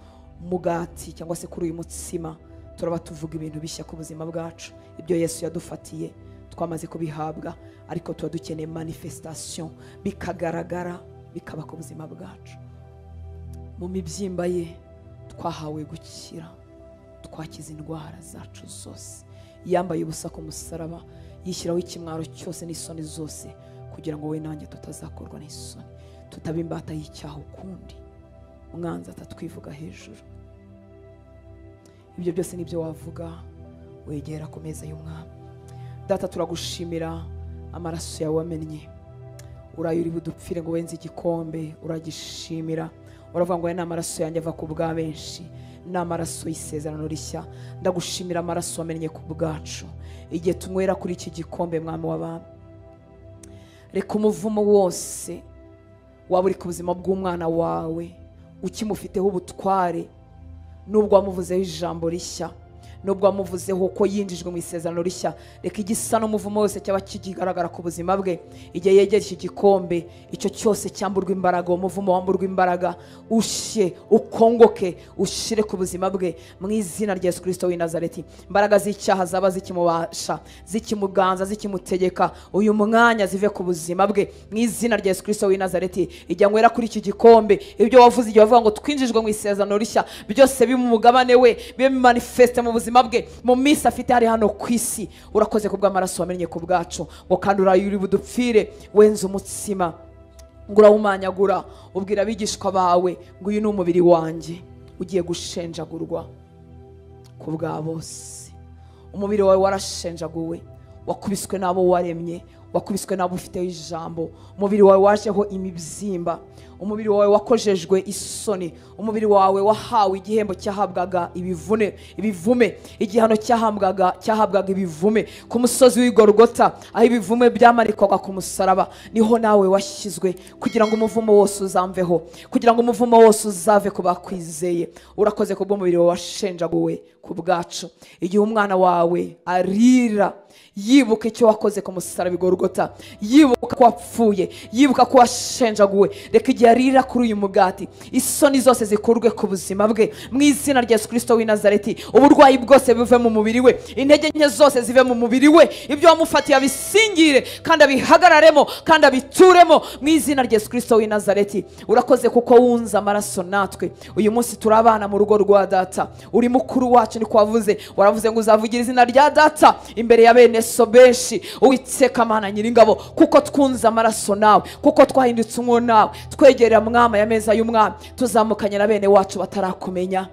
Speaker 1: mugati cyangwa se kuri uyu mutsima, turaba tuvuga ibintu bishya ku buzima bwacu. Ibyo Yesu yadufatiye twamaze kubihabwa, ariko tuba dukeneye manifestation, bikagaragara bikaba ku buzima bwacu. Mu mibyimba ye twahawe gukira, twakiza indwara zacu zose. Yambaye ubusa ku musaraba, yishyiraho ikimwaro cyose n'isoni zose, kugira ngo we nanjye tutazakorwa n'isoni, tutaba imbata y'icyaha ukundi, umwanzi atatwivuga hejuru. Ibyo byose nibyo wavuga wegera ku meza y'umwami. Data, turagushimira amaraso yawe wamennye. Urayo uri budupfire ngo wenze igikombe, uragishimira. Uravuga ngo aya ni amaraso yanjye ava ku bwa benshi, ni amaraso y'isezerano rishya. Ndagushimira amaraso wamennye ku bwacu. Igihe tunywera kuri iki gikombe, mwami w'abami, reka umuvumo wose waba uri ku buzima bw'umwana wawe ukimufiteho ubutware, nubwo wamuvuzeho ijambo rishya, Nubwo wamuvuzeho ko yinjijwe mu isezerano rishya, reka igisa n'umuvumo wose cyaba kikigaragara ku buzima bwe igihe yegera iki gikombe, icyo cyose cyamburwa imbaraga, umuvumo wamburwa imbaraga, ushye ukongoke ushire ku buzima bwe mu izina rya Yesu Kristo w'i Nazareti. Imbaraga z'icyaha zaba zikimubasha, zikimuganza, zikimutegeka uyu mwanya zive ku buzima bwe mu izina rya Yesu Kristo w'i Nazareti. Ijya nywera kuri iki gikombe, ibyo wavuze igihe wavuga ngo twinjijwe mu isezerano rishya, byose bibe umugabane we, bibe manifeste mu buzima bwe mu minsi afite hari hano ku isi. Urakoze ku bw'amaraso wamennye ku bwacu, ngo kandi urayuri budupfire wenze umutsima, ngo urawumanyagura ubwira abigishwa bawe ngo uyu ni umubiri wanjye ugiye gushenjagurwa ku bwa bose. Umubiri wawe warashenjaguwe, wakubiswe n'abo waremye, wakubiswe n'abo ufiteho ijambo. Umubiri wawe wajeho imibyimba, umubiri wawe wakojejwe isoni, umubiri wawe wahawe igihembo cyahabwaga ibivune, ibivume, igihano cyahabwaga ibivume ku musozi w'i Golgotha, aho ibivume byamanikwaga ku musaraba, niho nawe washyizwe kugira ngo umuvumo wose uzamveho, kugira ngo umuvumo wose uzave ku bakwizeye. Urakoze ku bw'umubiri wawe washenjaguwe ku bwacu. Igihe umwana wawe arira yibuka icyo wakoze ku musaraba i Golgotha, yibuka ko wapfuye, yibuka ko washenjaguwe, reka igihe arira kuri uyu mugati isoni zose zikurwe ku buzima bwe mu izina rya Yesu Kristo w'i Nazareti. Uburwayi bwose buve mu mubiri we, intege nke zose zive mu mubiri we, ibyo wamufatiye abisingire kandi abihagararemo kandi abituremo mu izina rya Yesu Kristo w'i Nazareti. Urakoze kuko wunze amaraso natwe. Uyu munsi turabana mu rugo rwa data, uri mukuru wacu, niko wavuze. Waravuze ngo uzavugira izina rya data imbere ya bene so benshi. Uwiteka Mana Nyiringabo, kuko twunze amaraso nawe, kuko twahindutse umwe nawe, twegerera mwama ya meza y'umwami, tuzamukanye na bene wacu batarakumenya,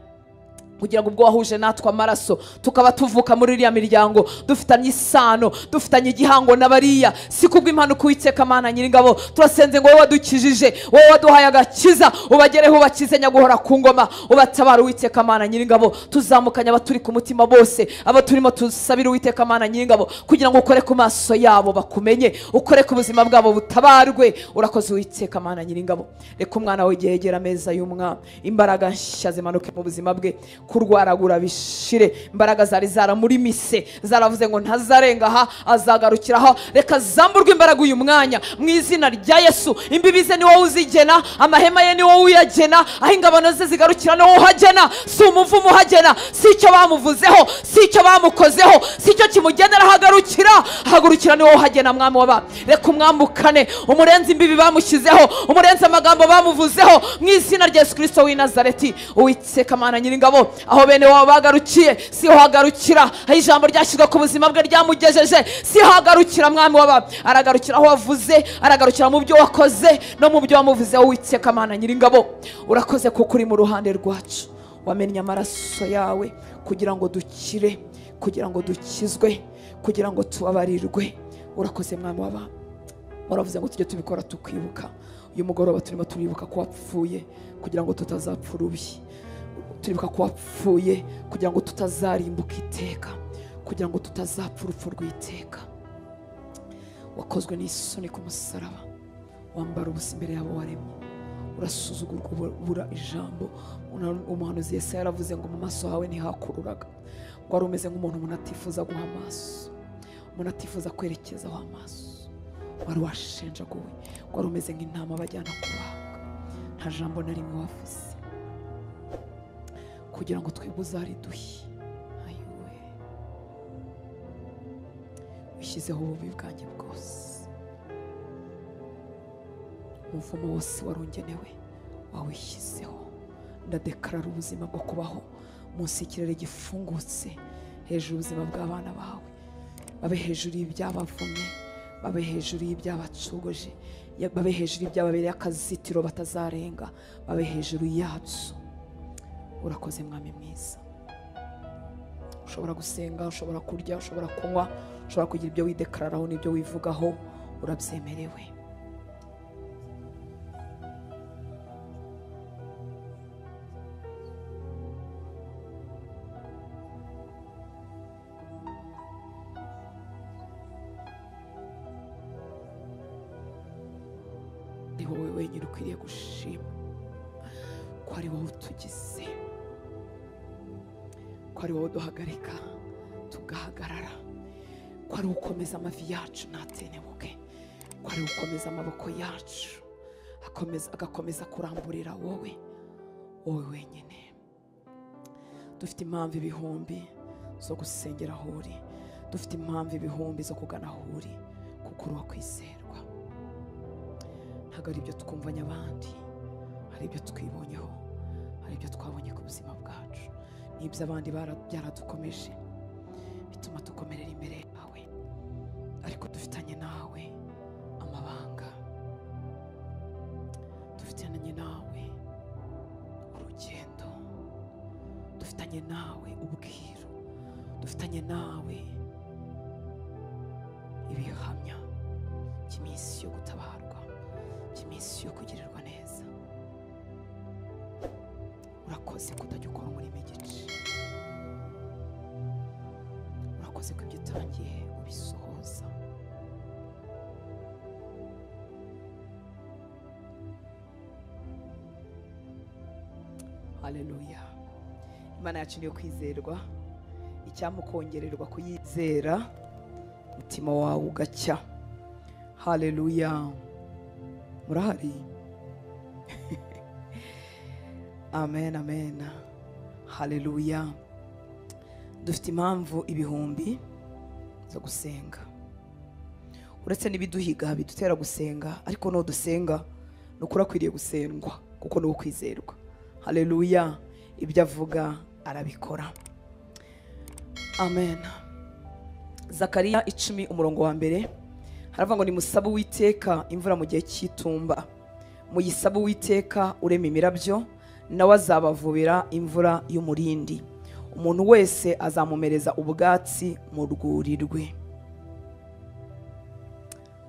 Speaker 1: kugira ngo ubwo wahuje natwe amaraso tukaba tuvuka muri iriya miryango dufitanye isano, dufitanye igihango n'abariya, si kubw'impanuka. Uwiteka Mana Nyiringabo, turasenze ngo wowe wadukijije, wowe waduhaye agakiza, ubagereho ubakize nyaguhora ku ngoma, ubatabara. Uwiteka Mana Nyiringabo, tuzamukanye abaturi ku mutima bose, abaturimo tusabira Uwiteka Mana Nyiringabo, kugira ngo ukore ku maso yabo bakumenye, ukore ku buzima bwabo butabarwe. Urakoze Uwiteka Mana Nyiringabo. Reka umwana wawe igihe yegera ameza y'umwami, imbaraga nshya zimanuke mu buzima bwe, kurwaragura bishire, imbaraga zari zaramurimise zaravuze ngo ntazarenga aha azagarukiraho, reka zamburwe imbaraga uyu mwanya mu izina rya Yesu. Imbibi ze ni wowe uzigena, amahema ye ni wowe uyagena, aho ingabano ze zigarukira ni wowe uhagena. Si umuvumo uhagena, si icyo bamuvuzeho, si icyo bamukozeho, si icyo kimugenera ahagarukira, ahagurukira ni wowe uhagena. Mwami w'abami, reka umwambukane, umurenze imbibi bamushyizeho, umurenze amagambo bamuvuzeho mu izina rya Yesu Kristo w'i Nazareti. Uwiteka Mana Nyiringabo, aho bene wabo bagarukiye siho hagarukira, aho ijambo ryashyizwe ku buzima bwe ryamugejeje siho hagarukira. Mwami w'abami, aragarukira aho wavuze, aragarukira mu byo wakoze no mu byo wamuvuzeho. Uwiteka Mana Nyiringabo, urakoze kuko uri mu ruhande rwacu, wamennye amaraso yawe kugira ngo dukire, kugira ngo dukizwe, kugira ngo tubabarirwe. Urakoze Mwami w'abami. Waravuze ngo tujye tubikora tukwibuka. Uyu mugoroba turimo turibuka ko wapfuye kugira ngo tutazapfa urubi, turibuka ko wapfuye kugira ngo tutazarimbuka iteka, kugira ngo tutazapfa urupfu rw'iteka. Wakozwe n'isoni ku musaraba, wambara ubusa imbere yabo waremye, urasuzugurwa ubura ijambo. Umuhanuzi Yesaya yaravuze ngo mu maso hawe ntihakururaga, ngo wari umeze nk'umuntu umuntu atifuza guha amaso, umuntu atifuza kwerekezaho amaso, wari washenjaguwe, wari umeze nk'intama bajyana kubaga, nta jambo na rimwe wavuze kugira ngo twebwe uzariduhe. Ayiwe, wishyizeho ububi bwanjye bwose, umuvumo wose warungenewe wawishyizeho. Ndadekarara ubuzima bwo kubaho munsi y'ikirere gifungutse, hejuru ubuzima bw'abana bawe, babe hejuru y'ibyabavumye, babe hejuru y'ibyabacogoje, babe hejuru y'ibyababereye akazitiro batazarenga, babe hejuru yabyo. Urakoze Mwami mwiza. Ushobora gusenga, ushobora kurya, ushobora kunywa, ushobora kugira ibyo widekararaho n'ibyo wivugaho, urabyemerewe. Ni wowe wenyine ukwiriye gushima ko ari wowe utugize, ko ari wowe duhagarika tugahagarara, ko ari ukomeza amavi yacu ntatenebuke, ko ari ukomeza amaboko yacu agakomeza kuramburira wowe wenyine. Dufite impamvu ibihumbi zo gusengera aho uri, dufite impamvu ibihumbi zo kugana aho uri, kuko uri uwo kwizerwa. Ntabwo ari ibyo twumvanye abandi, hari ibyo twibonyeho, hari ibyo twabonye ku buzima bwacu, n'ibyo abandi byaradukomeje bituma dukomerera imbere yawe, ariko dufitanye nawe amabanga, dufitanye nawe urugendo, dufitanye nawe ubwiru, dufitanye nawe ibihamya by'iminsi yo gutabarwa, by'iminsi yo kugirirwa neza. Urakoze kutajya ukora umurimo igice, urakoze ko ibyo utangiye ubisohoza. Haleluya. Imana yacu niyo kwizerwa, icyamukongererwa kuyizera umutima wawe ugacya. Haleluya. Murahari? Amen, amen. Haleluya. Dufite impamvu ibihumbi zo gusenga, uretse n'ibiduhiga bidutera gusenga, ariko no dusenga nukuri akwiriye gusengwa kuko ni kwizerwa. Haleluya. Ibyo avuga arabikora. Amen. Zakariya 10 umurongo wa mbere haravuga ngo nimusabe Uwiteka imvura mu gihe cy'itumba, muyisabe Uwiteka urema imirabyo, nawe azabavubira imvura y'umurindi, umuntu wese azamumereza ubwatsi mu rwuri rwe.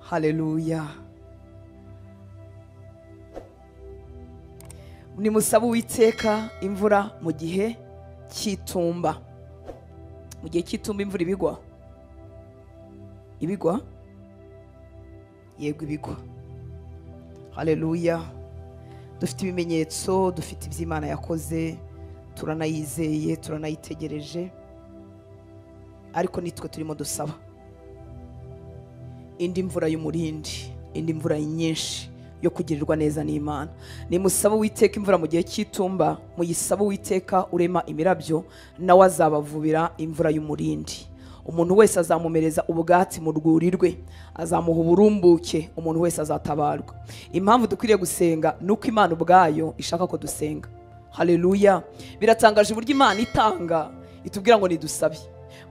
Speaker 1: Haleluya. Nimusabe Uwiteka imvura mu gihe cy'itumba. Mu gihe cy'itumba imvura ibigwa? Ibigwa? Yego ibigwa. Haleluya. Dufite ibimenyetso, dufite iby'Imana yakoze, turanayizeye, turanayitegereje, ariko nitwe turimo dusaba indi mvura y'umurindi, indi mvura nyinshi yo kugirirwa neza n'Imana. Nimusaba Uwiteka imvura mu gihe cy'itumba, muyisaba Uwiteka urema imirabyo, nawe azabavubira imvura y'umurindi, umuntu wese azamumereza ubwatsi mu rwuri rwe, azamuha uburumbuke, umuntu wese azatabarwa. Impamvu dukwiriye gusenga nuko Imana ubwayo ishaka ko dusenga. Haleluya. Biratangaje uburyo Imana itanga itubwira ngo nidusabe.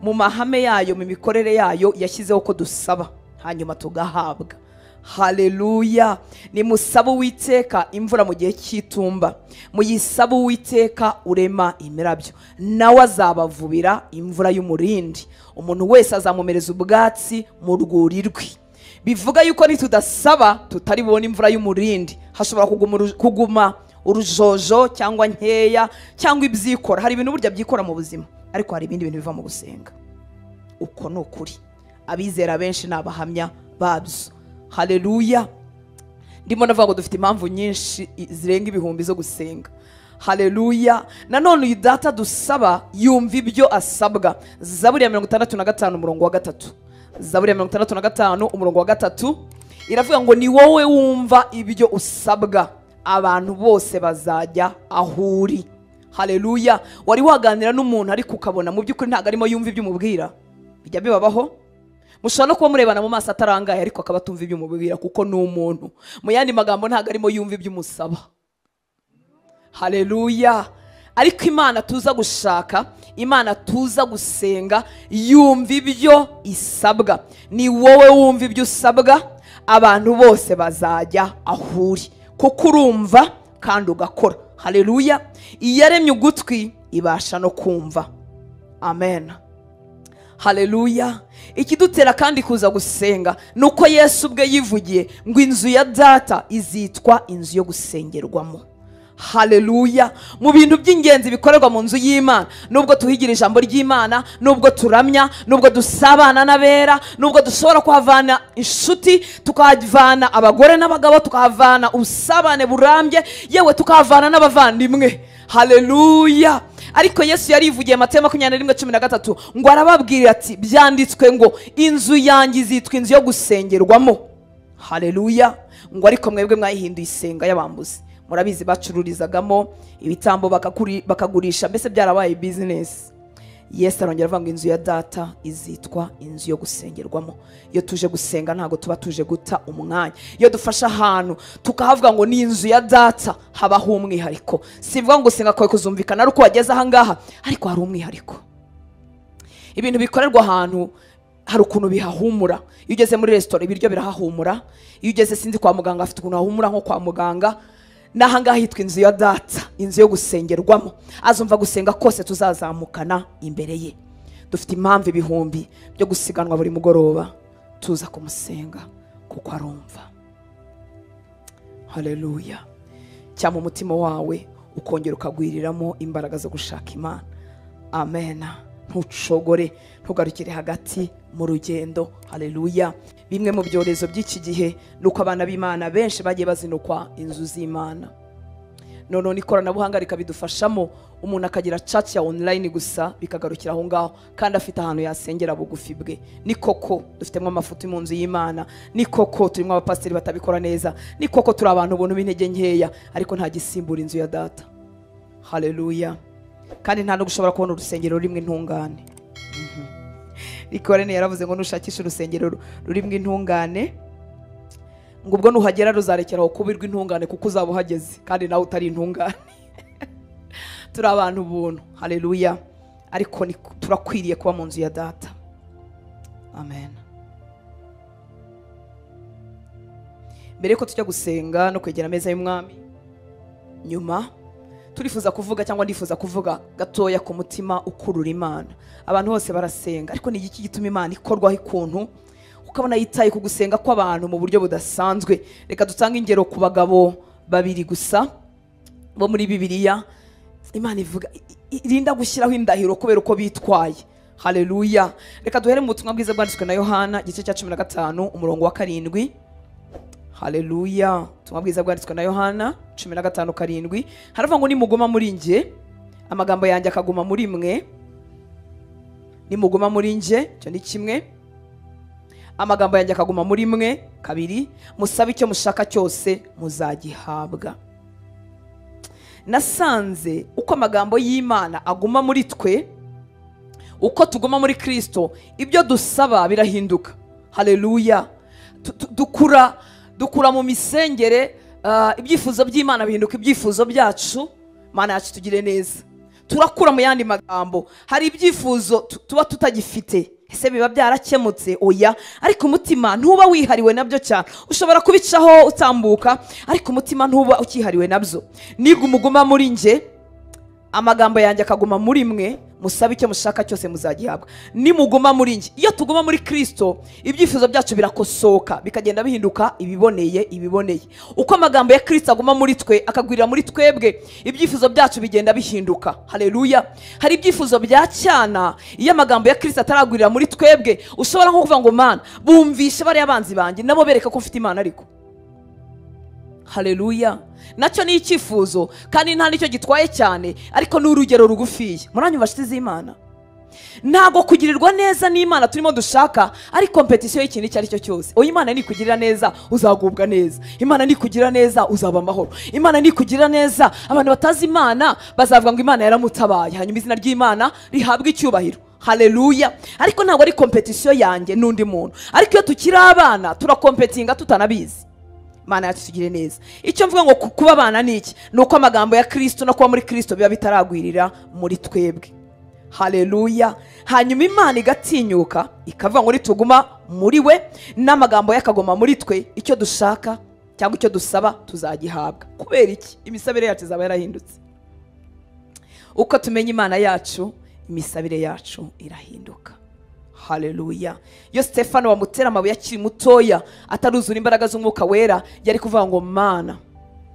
Speaker 1: Mu mahame yayo, mu mikorere yayo yashyizeho ko dusaba hanyuma tugahabwa. Haleluya. Nimusabe Uwiteka imvura mu gihe cy'itumba, muyisabe Uwiteka urema imirabyo, nawe azabavubira imvura y'umurindi, umuntu wese azamumereza ubwatsi mu rwuri rwe. Bivuga yuko nitudasaba tutari bubone imvura y'umurindi. Hashobora kuguma urujojo cyangwa nkeya cyangwa ibyikora. Hari ibintu burya byikora mu buzima, ariko hari ibindi bintu biva mu gusenga. Uko ni ukuri. Abizera benshi n'abahamya babyo. Haleluya. Ndimo navuga ngo dufite impamvu nyinshi zirenga ibihumbi zo gusenga. Haleluya. Nanone uyu data dusaba yumva ibyo asabwa. Zaburi ya 65 umurongo wa 3. Zaburi ya 65 umurongo wa 3 iravuga ngo ni wowe wumva ibyo usabwa, abantu bose bazajya aho uri. Haleluya. Wari waganira n'umuntu ariko ukabona mu by'ukuri ntago arimo yumva ibyo umubwira. Bijya bibabaho. Mushobora no kuba murebana mu maso atarangaye ariko akaba atumva ibyo umubwira kuko ni umuntu. Mu yandi magambo ntago arimo yumva ibyo umusaba. Haleluya. Ariko Imana tuza gushaka, Imana tuza gusenga, yumva ibyo isabwa. Ni wowe wumva ibyo usabwa, abantu bose bazajya aho uri, kuko urumva kandi ugakora. Haleluya. Iyaremye ugutwi ibasha no kumva. Amen. Haleluya. Ikidutera kandi kuza gusenga nuko Yesu ubwe yivugiye ngo inzu ya data izitwa inzu yo gusengerwamo. Haleluya. Mu bintu by'ingenzi bikorerwa mu nzu y'Imana, nubwo tuhigira ijambo ry'Imana, nubwo turamya, nubwo dusabana n'abera, nubwo dushobora kuhavana inshuti, tukahavana abagore n'abagabo, tukahavana ubusabane burambye, yewe tukahavana n'abavandimwe. Haleluya. Ariko Yesu yarivugiye Matayo 21:13 ngo arababwira ati byanditswe ngo inzu yanjye izitwa inzu yo gusengerwamo. Haleluya. Ngo ariko mwebwe mwayihinduye isenga y'abambuzi. Murabizi bacururizagamo ibitambo bakagurisha, mbese byarabaye business. Yesu arongera avuga ngo inzu ya data izitwa inzu yo gusengerwamo. Iyo tuje gusenga ntago tuba tuje guta umwanya. Iyo dufashe ahantu tukahavuga ngo ni inzu ya data, habaho umwihariko. Sivuga ngo gusenga kwawe kuzumvikana ari uko wageze aha ngaha, ariko hari umwihariko. Ibintu bikorerwa ahantu hari ukuntu bihahumura. Iyo ugeze muri restaurant ibiryo birahahumura. Iyo ugeze sinzi kwa muganga afite ukuntu hahumura nko kwa muganga. N'ahangaha hitwa inzu ya data, inzu yo gusengerwamo. Azumva gusenga kose tuzazamukana imbere ye. Dufite impamvu ibihumbi byo gusiganwa buri mugoroba tuza kumusenga kuko arumva. Haleluya. Cyangwa umutima wawe ukongera ukagwiriramo imbaraga zo gushaka Imana. Amen. Ntucogore, ntugarukire hagati mu rugendo. Haleluya. Bimwe mu byorezo by'iki gihe nuko abana b'Imana benshi bagiye bazinukwa inzu z'Imana. None ikoranabuhanga rikabidufashamo, umuntu akagira church ya online gusa bikagarukira aho ngaho, kandi afite ahantu yasengera bugufi bwe. Ni koko dufitemo amafuti mu nzu y'Imana, ni koko turimo abapasiteri batabikora neza, ni koko turi abantu ubuntu b'intege nkeya, ariko nta gisimbura inzu ya data. Haleluya. Kandi nta no gushobora kubona urusengero rurimwe intungane. Rikorene yaravuze ngo nushakisha urusengero rurimwe intungane, ngo ubwo nuhagera ruzarekera aho kubirwa intungane kuko uzaba uhageze kandi nawe utari intungane. Turi abantu ubuntu. Haleluya. Ariko turakwiriye kuba mu nzu ya data. Amen. Mbere ko tujya gusenga no kwegera ameza y'umwami, nyuma turifuza kuvuga cyangwa ndifuza kuvuga gatoya ku mutima ukurura Imana. Abantu bose barasenga, ariko ni iki gituma Imana ikorwaho ikuntu ukabona yitaye ku gusenga kw'abantu mu buryo budasanzwe? Reka dutange ingero ku bagabo babiri gusa bo muri Bibiliya. Imana ivuga irinda gushyiraho indahiro kubera uko bitwaye. Haleluya. Reka duhere mu butumwa bwiza bwanditswe na Yohana igice cya 15 umurongo wa 7. Haleluya. Ubutumwa bwiza bwanditswe na Yohana 15:7 haravuga ngo nimuguma muri nge, amagambo yanjye akaguma muri mwe. Nimuguma muri nge, cyo ni kimwe. Amagambo yanjye akaguma muri mwe, kabiri, musabe icyo mushaka cyose muzagihabwa. Nasanze uko amagambo y'Imana aguma muri twe, uko tuguma muri Kristo, ibyo dusaba birahinduka. Haleluya. Dukura mu misengere, ibyifuzo by'Imana bihinduka ibyifuzo byacu. Mana yacu tugire neza. Turakura mu yandi magambo, hari ibyifuzo tuba tutagifite. Ese biba byarakemutse? Oya. Ariko umutima ntuba wihariwe nabyo cyane. Ushobora kubicaho utambuka, ariko umutima ntuba ukihariwe nabyo. Niga umuguma muri nge, amagambo yanjye akaguma muri mwe, musabe icyo mushaka cyose muzagihabwa. Nimuguma muri nge. Iyo tuguma muri Kristo, ibyifuzo byacu birakosoka, bikagenda bihinduka ibiboneye ibiboneye. Uko amagambo ya Kristo aguma muri twe, akagwirira muri twebwe, ibyifuzo byacu bigenda bihinduka. Haleluya. Hari ibyifuzo bya cyana iyo amagambo ya Kristo ataragwirira muri twebwe, ushobora nko kuvuga ngo Mana, bumvishe bari abanzi banjye, nabo bereka ko mfite Imana ariko. Haleluya. Nacyo ni icyifuzo kandi nta nicyo gitwaye cyane, ariko ni urugero rugufiye. Muranyumva nshuti z'Imana? Ntago kugirirwa neza n'Imana turimo dushaka ari competition y'ikintu icyo ari cyo cyose. Oya, Imana nikugirira neza uzagubwa neza. Imana nikugirira neza uzaba amahoro. Imana nikugirira neza abantu batazi Imana bazavuga ngo Imana yaramutabaye, hanyuma izina ry'Imana rihabwe icyubahiro. Haleluya. Ariko ntabwo ari competition yanjye n'undi muntu. Ariko iyo tukiri abana turakompetinga tutanabizi. Mana yacu tugire neza. Icyo mvuga ngo kuba abana ni iki? Nuko amagambo ya Kristo no kuba muri Kristo biba bitaragwirira muri twebwe. Haleluya. Hanyuma Imana igatinyuka ikavuga ngo nituguma muri we n'amagambo yakagoma muri twe, icyo dushaka cyangwa icyo dusaba tuzagihabwa. Kubera iki? Imisabire yacu izaba yarahindutse. Uko tumenya Imana yacu, imisabire yacu irahinduka. Haleluya. Iyo Stefano bamutera amabuye akiri mutoya ataruzura imbaraga z'umwuka wera, yari kuvuga ngo Mana,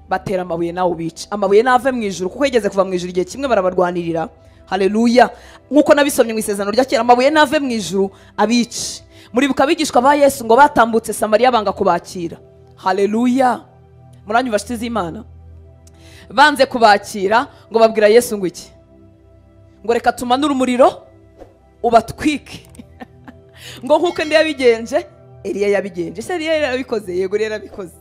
Speaker 1: batera amabuye nawe ubice, amabuye nave mu ijuru, kuko yigeze kuva mu ijuru igihe kimwe barabarwanirira. Haleluya. Nkuko nabisomye mu isezerano rya kera, amabuye nave mu ijuru abice. Muribuka abigishwa ba Yesu ngo batambutse Samariya banga kubakira. Haleluya. Muranyumva nshuti z'Imana? Banze kubakira ngo babwira Yesu ngo iki? Ngo reka tumanure umuriro ubatwike. Ngo nkuko ndi yabigenje, Eliya yabigenje. Se Eliya yarabikoze? Yego yarabikoze.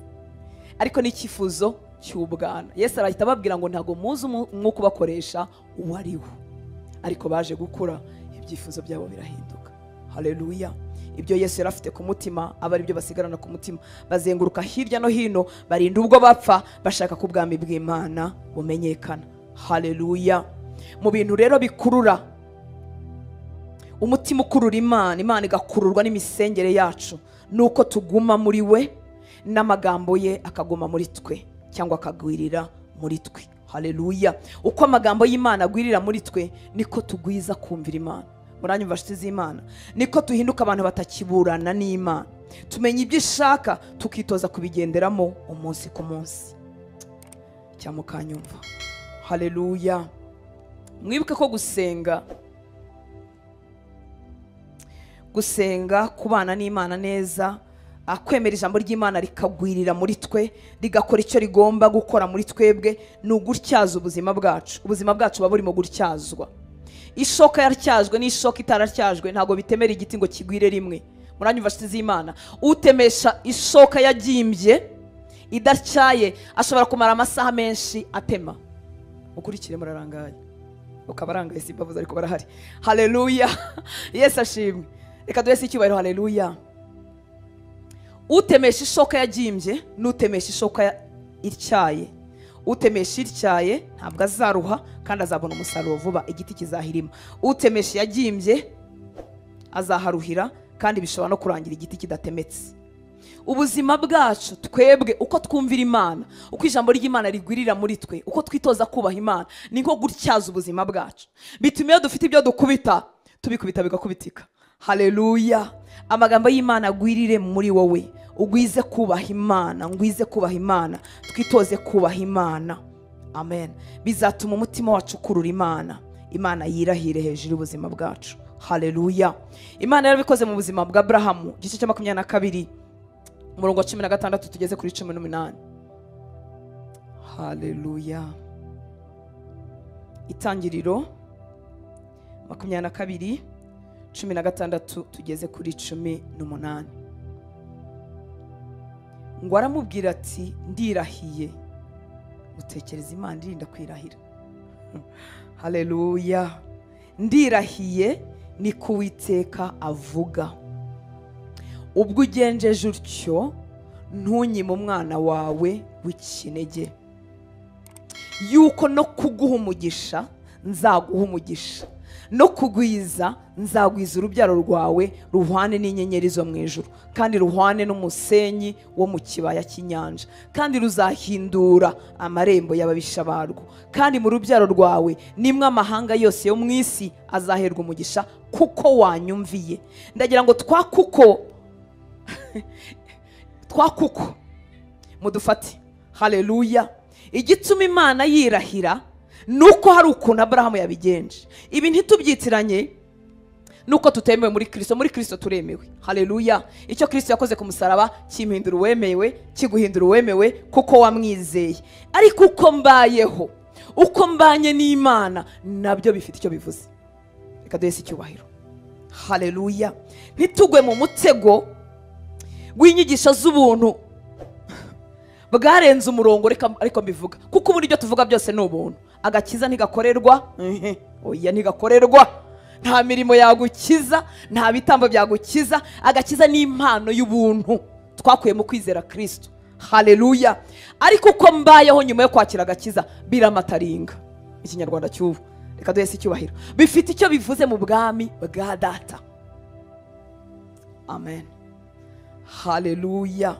Speaker 1: Ariko ni icyifuzo cy'ubwana. Yesu arahita ababwira ngo ntago muzi umwuka ubakoresha uwo ari wo. Ariko baje gukura, ibyifuzo byabo birahinduka. Haleluya. Ibyo Yesu yari afite ku mutima aba ari byo basigarana ku mutima. Bazenguruka hirya no hino, barinda ubwo bapfa, bashaka ko ubwami bw'Imana bumenyekana. Haleluya. Mu bintu rero bikurura umutima, ukurura Imana, Imana igakururwa n'imisengere yacu, nuko tuguma muri we n'amagambo ye akaguma muri twe, cyangwa akagwirira muri twe. Haleluya. Uko amagambo y'Imana agwirira muri twe, niko tugwiza kumvira Imana. Muranyumva nshuti z'Imana? Niko tuhinduka abantu batakiburana n'Imana. Tumenya ibyo ishaka, tukitoza kubigenderamo umunsi ku munsi. Cyamukanyumva. Haleluya. Mwibuke ko gusenga, gusenga, kubana n'Imana neza, akwemera ijambo ry'Imana rikagwirira muri twe, rigakora icyo rigomba gukora muri twebwe, ni ugutyaza ubuzima bwacu. Ubuzima bwacu buba burimo gutyazwa. Ishoka yaratyajwe n'ishoka itaratyajwe ntabwo bitemera igiti ngo kigwire rimwe. Muranyumva nshuti z'Imana? Utemesha ishoka yagimbye idatyaye ashobora kumara amasaha menshi atema. Ukurikire, murarangaye. Ukabarangaye simbavuze, ariko barahari. Haleluya. Yesu ashimwe. Reka duhe icyubahiro. Haleluya. Utemesha ishoka yagimbye n'utemesha ishoka ityaye, utemesha ityaye ntabwo azaruha kandi azabona umusaruro vuba, igiti kizahirima. Utemesha yagimbye azaharuhira kandi bishobora no kurangira igiti kidatemetse. Ubuzima bwacu twebwe, uko twumvira Imana, uko ijambo ry'Imana rigwirira muri twe, uko twitoza kubaha Imana, ni nko gutyaza ubuzima bwacu. Bituma iyo dufite ibyo dukubita, tubikubita bigakubitika. Haleluya. Amagambo y'Imana agwirire muri wowe, ugwize kubaha Imana, ngwize kubaha Imana, twitoze kubaha Imana. Amen. Bizatuma umutima wacu ukurura Imana, Imana yirahire hejuru y'ubuzima bwacu. Haleluya. Imana yarabikoze mu buzima bwa Abrahamu, igice cya 22 umurongo wa 16 tugeze kuri 18. Haleluya. Itangiriro 22 16 tugeze kuri 18. Ngo aramubwira ati ndirahiye. Utekereza Imana irinda kwirahira. Haleluya. Ndirahiye ni kuwiteka avuga, ubwo ugenjeje utyo ntunyime umwana wawe w'ikinege, yuko no kuguha umugisha nzaguha umugisha, no kugwiza nzagwiza urubyaro rwawe ruhwane n'inyenyeri zo mu ijuru, kandi ruhwane n'umusenyi wo mu kibaya cy'inyanja, kandi ruzahindura amarembo y'ababisha barwo, kandi mu rubyaro rwawe nimwe amahanga yose yo mu isi azaherwa umugisha, kuko wanyumviye. Ndagira ngo twakuko mudufate. Haleluya. Igituma Imana yirahira nuko hari ukuntu Abrahamu yabigenje. Ibi ntitubyitiranye nuko tutemewe muri Kristo. Muri Kristo turemewe. Haleluya. Icyo Kristo yakoze ku musaraba kimpindura uwemewe, kiguhindura uwemewe kuko wamwizeye. Ariko uko mbayeho, uko mbanye n'Imana, nabyo bifite icyo bivuze. Reka duhe icyubahiro. Haleluya. Ntitugwe mu mutego w'inyigisho z'ubuntu bwarenze umurongo, reka ariko mbivuga, kuko ubu ibyo tuvuga byose ni ubuntu. Agakiza ntigakorerwa, oya ntigakorerwa, nta mirimo yagukiza, nta bitambo byagukiza. Agakiza ni impano y'ubuntu twakuye mu kwizera Kristo. Haleluya. Ariko uko mbayeho nyuma yo kwakira agakiza biramataringa. Ikinyarwanda cy'ubu, reka duhe icyubahiro, bifite icyo bivuze mu bwami bwa Data. Amen. Haleluya.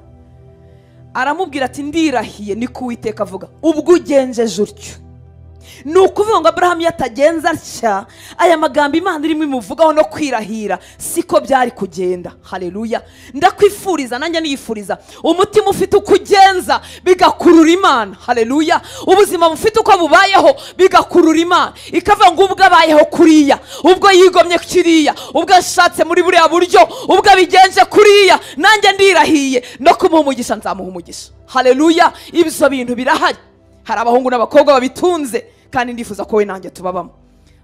Speaker 1: Aramubwira ati ndirahiye ni kuwiteka avuga, ubwo ugenjeje utyo. Ni ukuvuga ngo Abrahamu yatagenza atya, aya magambo Imana irimo imuvugaho no kwirahira siko byari kugenda. Haleluya. Ndakwifuriza nanjye niyifuriza umutima ufite uko ugenza bigakurura Imana. Haleluya. Ubuzima bufite uko bubayeho bigakurura Imana, ikavuga ngo ubwo abayeho kuriya, ubwo yigomye kiriya, ubwo ashatse muri buriya buryo, ubwo abigenje kuriya, nanjye ndirahiye no kumuha umugisha nzamuha umugisha. Haleluya. Ibyo bintu birahari, hari abahungu n'abakobwa babitunze, kandi ndifuza ko we nanjye tubabamo.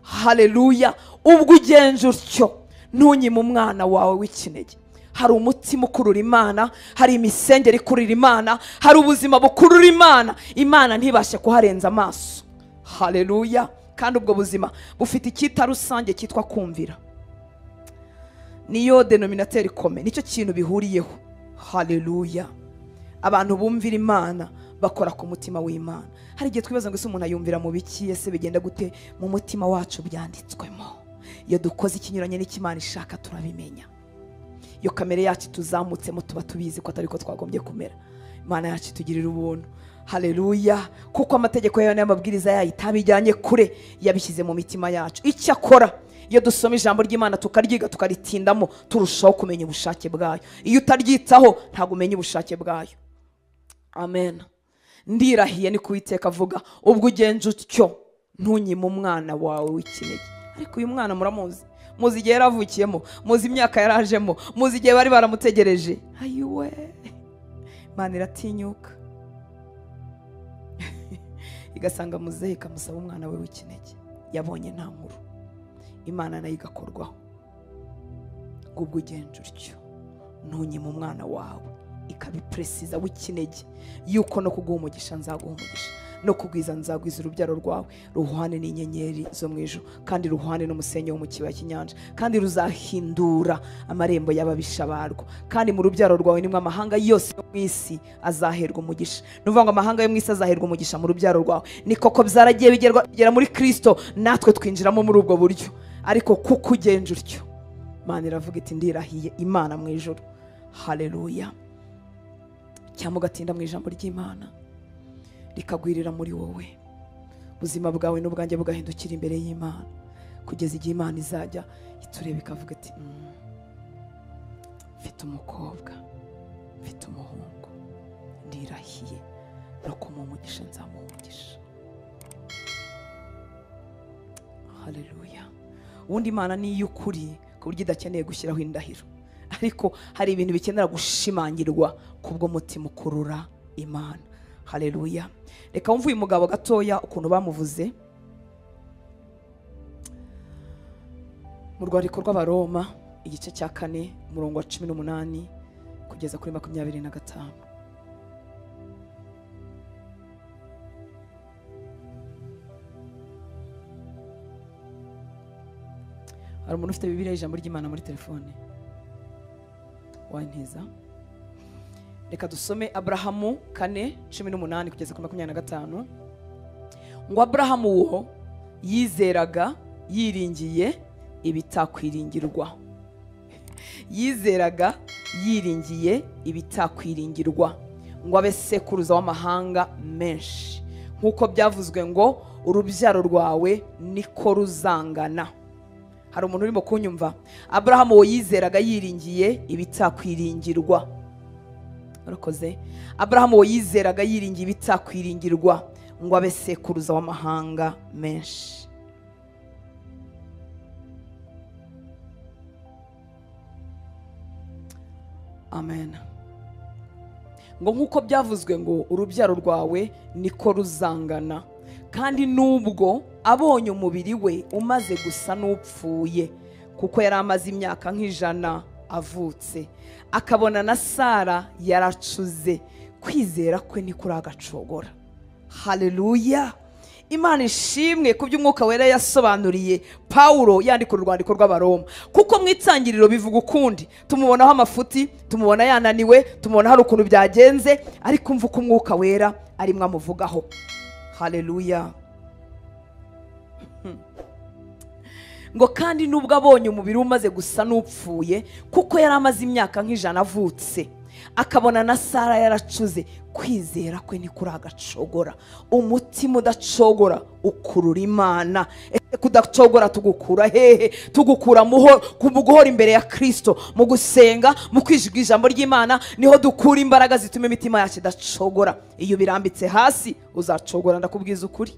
Speaker 1: Haleluya. Ubwo ugenje utyo ntunyime umwana wawe w'ikinege. Hari umutima ukurura Imana, hari imisengere ikurura Imana, hari ubuzima bukurura Imana, Imana ntibashe kuharenza amaso. Haleluya. Kandi ubwo buzima bufite icyita rusange cyitwa kumvira. Niyo denominateur ikomeye, nicyo kintu bihuriyeho. Haleluya. Abantu bumvira Imana bakora ku mutima w'Imana. Hari igihe twibaza ngo ese umuntu ayumvira mu biki, ese bigenda gute? Mu mutima wacu byanditswemo. Iyo dukoze ikinyuranye n'ikimana ishaka turabimenya. Iyo kamere yacu tuzamutsemo tuba tubizi ko atari ko twagombye kumera. Imana yacu itugirira ubuntu. Haleluya. Kuko amategeko yayo n'amabwiriza yayo itabijyanye kure, yabishyize mu mitima yacu. Icyakora iyo dusoma ijambo ry'Imana tukaryiga tukaritindamo, turushaho kumenya ubushake bwayo. Iyo utaryitaho ntabwo umenya ubushake bwayo. Amen. Ndirahiye ni kuwiteka avuga, ubwo ugenje utyo ntunyime umwana wawe w'ikinege. Ariko uyu mwana muramuzi, muzi igihe yaravukiyemo, muzi imyaka yarajemo, muzi igihe bari baramutegereje. Ayiwe, Imana iratinyuka igasanga muzehe ikamusaba umwana we w'ikinege. Yabonye nta nkuru, Imana nayo igakorwaho. Ubwo ugenje utyo ntunyime umwana wawe, ikabipresiza w'ikinege yuko no kuguha umugisha nzaguha umugisha, no kugwiza nzagwiza urubyaro rwawe, ruhwane n'inyenyeri zo mu ijuru, kandi ruhwane n'umusenyi wo mu kibaya cy'inyanja, kandi ruzahindura amarembo y'ababisha barwo, kandi mu rubyaro rwawe nimwe amahanga yose yo mu isi azaherwa umugisha. Nuvuga ngo amahanga yo mu isi azaherwa umugisha mu rubyaro rwawe. Ni koko byaragiye bigera muri Kristo, natwe twinjiramo muri ubwo buryo. Ariko kuko ugenje utyo, Imana iravuga iti ndirahiye Imana mu ijuru. Haleluya. Cyangwa ugatinda mu ijambo ry'Imana rikagwirira muri wowe, ubuzima bwawe n'ubwanjye bugahindukira imbere y'Imana, kugeza igihe Imana izajya itureba ikavuga iti mfite umukobwa, mfite umuhungu, ndirahiye no kumuha umugisha nzamuha umugisha. Haleluya. Ubundi Imana ni iy'ukuri ku buryo idakeneye gushyiraho indahiro, ariko hari ibintu bikenera gushimangirwa kubwo mutima ukurura Imana. Haleluya. Reka wumve uyu mugabo gatoya ukuntu bamuvuze mu rwandiko rw'Abaroma igice cya 4 umurongo wa 18 kugeza kuri 25. Hari umuntu ufite Bibiliya ijambo ry'Imana muri telefone wantiza? Reka dusome Abrahamu 4:18 kugeza kuri 25. Ngo Abrahamu uwo yizeraga yiringiye ibitakwiringirwa. Yizeraga yiringiye ibitakwiringirwa ngo abe sekuruza w'amahanga menshi, nkuko byavuzwe ngo urubyaro rwawe niko ruzangana. Hari umuntu urimo kunyumva? Abrahamu uwo yizeraga yiringiye ibitakwiringirwa. Urakoze. Abrahamu uwo yizeraga yiringiye ibitakwiringirwa ngo abe sekuruza w'amahanga menshi. Amen. Ngo nkuko byavuzwe ngo urubyaro rwawe niko ruzangana, kandi nubwo abonye umubiri we umaze gusa n'upfuye, kuko yari amaze imyaka nk'ijana avutse, akabona na Sara yaracuze, kwizera kwe ntikuragacogora. Haleluya. Imana ishimwe ku by'umwuka wera yasobanuriye Paulo yandika urwandiko rw'Abaroma, kuko mu itangiriro bivuga ukundi, tumubonaho amafuti, tumubona yananiwe, tumubona hari ukuntu byagenze, ariko umva uko umwuka wera arimwe amuvugaho. Haleluya. Ngo kandi nubwo abonye umubiri umaze gusa n'upfuye, kuko yari amaze imyaka nk'ijana avutse, akabona na Sara yaracuze, kwizera kwe ntikuragacogora. Umutima udacogora ukurura Imana. Ese kudacogora tugukura hehe? Tugukura mu guhora imbere ya Kristo, mu gusenga, mu kwijiga ijambo ry'Imana, niho dukura imbaraga zituma imitima yacu idacogora. Iyo birambitse hasi uzacogora, ndakubwiza ukuri.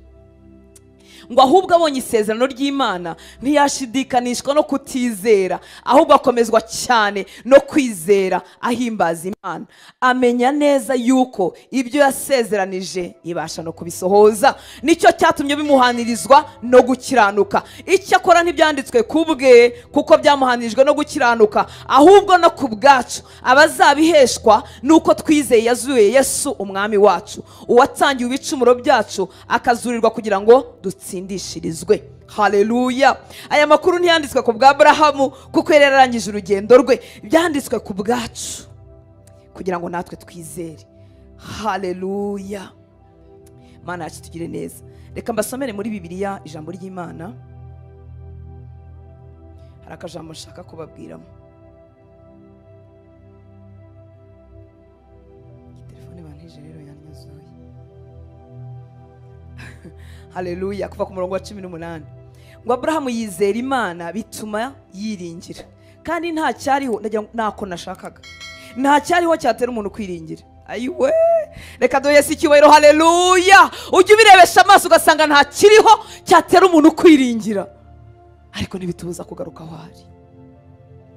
Speaker 1: Ngo ahubwo abonye isezerano ry'Imana ntiyashidikanishwa no kutizera, ahubwo akomezwa cyane no kwizera ahimbaza Imana, amenya neza yuko ibyo yasezeranije ibasha no kubisohoza. Nicyo cyatumye bimuhanirizwa no gukiranuka. Icyakora ntibyanditswe kubwe kuko byamuhanirijwe no gukiranuka, ahubwo no ku bwacu abazabiheshwa nuko twizeye yazuye Yesu umwami wacu, uwatangiye ibicumuro byacu akazurirwa kugira ngo dutsindishirizwe. Haleluya. Aya makuru ntiyanditswe ku bwa Abrahamu kuko yari yararangije urugendo rwe, byanditswe ku bwacu kugira ngo natwe twizere. Haleluya. Mana yacu tugire neza. Reka mbasomere muri Bibiliya ijambo ry'Imana. Hari akajambo nshaka kubabwiramo. Telefone bantije rero yanyuzuye. Haleluya. Kuva ku murongo wa 18. Ngo Abrahamu yizera Imana bituma yiringira. Kandi nta cyariho nako nashakaga. Nta cyariho cyatera umuntu kwiringira. Ayiwe, reka duhe Yesu icyubahiro. Haleluya. Ujye ubirebesha amaso ugasanga nta kiriho cyatera umuntu kwiringira, ariko ntibitubuza kugaruka aho ari,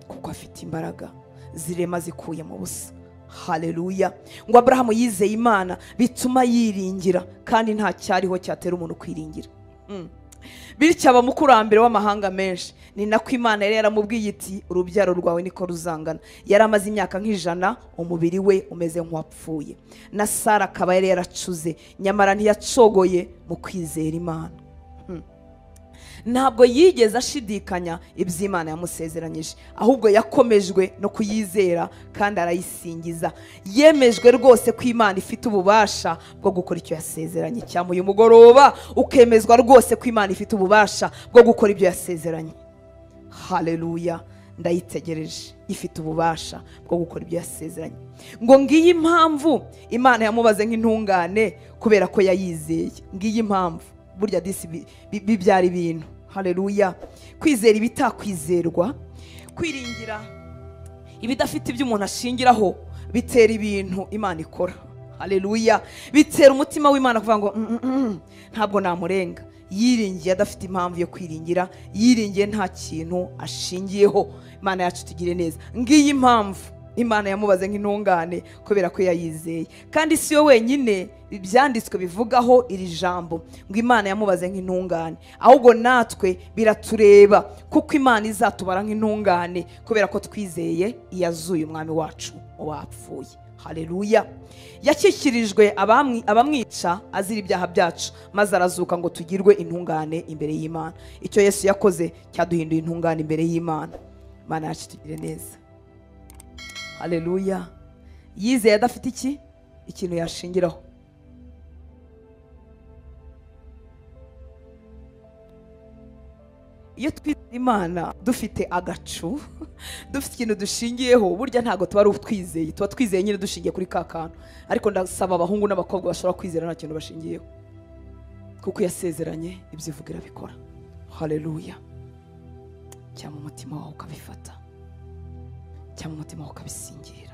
Speaker 1: kuko afite imbaraga zirema zikuye mu busa. Haleluya. Ngo Abrahamu yizeye Imana bituma yiringira, kandi nta cyariho cyatera umuntu kwiringira. Bityo aba mukurambere w'amahanga menshi. Ni nako Imana yari yaramubwiye iti urubyaro rwawe niko ruzangana. Yari amaze imyaka nk'ijana, umubiri we umeze nk'uwapfuye, na Sara akaba yari yaracuze, nyamara ntiyacogoye mu kwizera Imana. Ntabwo yigeze ashidikanya iby'Imana yamusezeranyije, ahubwo yakomejwe no kuyizera kandi arayisingiza. Yemejwe rwose ko Imana ifite ububasha bwo gukora icyo yasezeranye. Cyangwa uyu mugoroba ukemezwa rwose ko Imana ifite ububasha bwo gukora ibyo yasezeranye. Haleluya. Ndayitegereje, ifite ububasha bwo gukora ibyo yasezeranye. Ngo ngiyi impamvu Imana yamubaze nk'intungane, kubera ko yayizeye. Ngiyi impamvu burya disi bibyara ibintu. Haleluya. Kwizera ibitakwizerwa, kwiringira ibidafite ibyo umuntu ashingiraho, bitera ibintu Imana ikora. Haleluya. Bitera umutima w'Imana kuvuga ngo ntabwo namurenga. Yiringiye adafite impamvu yo kwiringira, yiringiye nta kintu ashingiyeho. Imana yacu tugire neza. Ngiyi impamvu Imana yamubaze nk'intungane, kubera ko yayizeye. Kandi si yo wenyine ibyanditswe bivugaho iri jambo ngo Imana yamubaze nk'intungane, ahubwo natwe biratureba, kuko Imana izatubara nk'intungane kubera ko twizeye iyazuye umwami wacu wapfuye. Haleluya. Yakikirijwe abamwica azira ibyaha byacu, maze arazuka ngo tugirwe intungane imbere y'Imana. Icyo Yesu yakoze cyaduhinduye intungane imbere y'Imana. Imana yacu tugire neza. Haleluya. Yizeye adafite iki? Ikintu yashingiraho. Iyo twizeye Imana dufite agacu, dufite ikintu dushingiyeho, burya ntago tuba ari utwizeye, tuba twizeye nyine dushingiye kuri ka kantu. Ariko ndasaba abahungu n'abakobwa bashobora kwizera nta kintu bashingiyeho, kuko yasezeranye ibyo ivuga irabikora. Haleluya. Cyangwa umutima wawe ukabifata, cyangwa umutima wawe ukabisingira.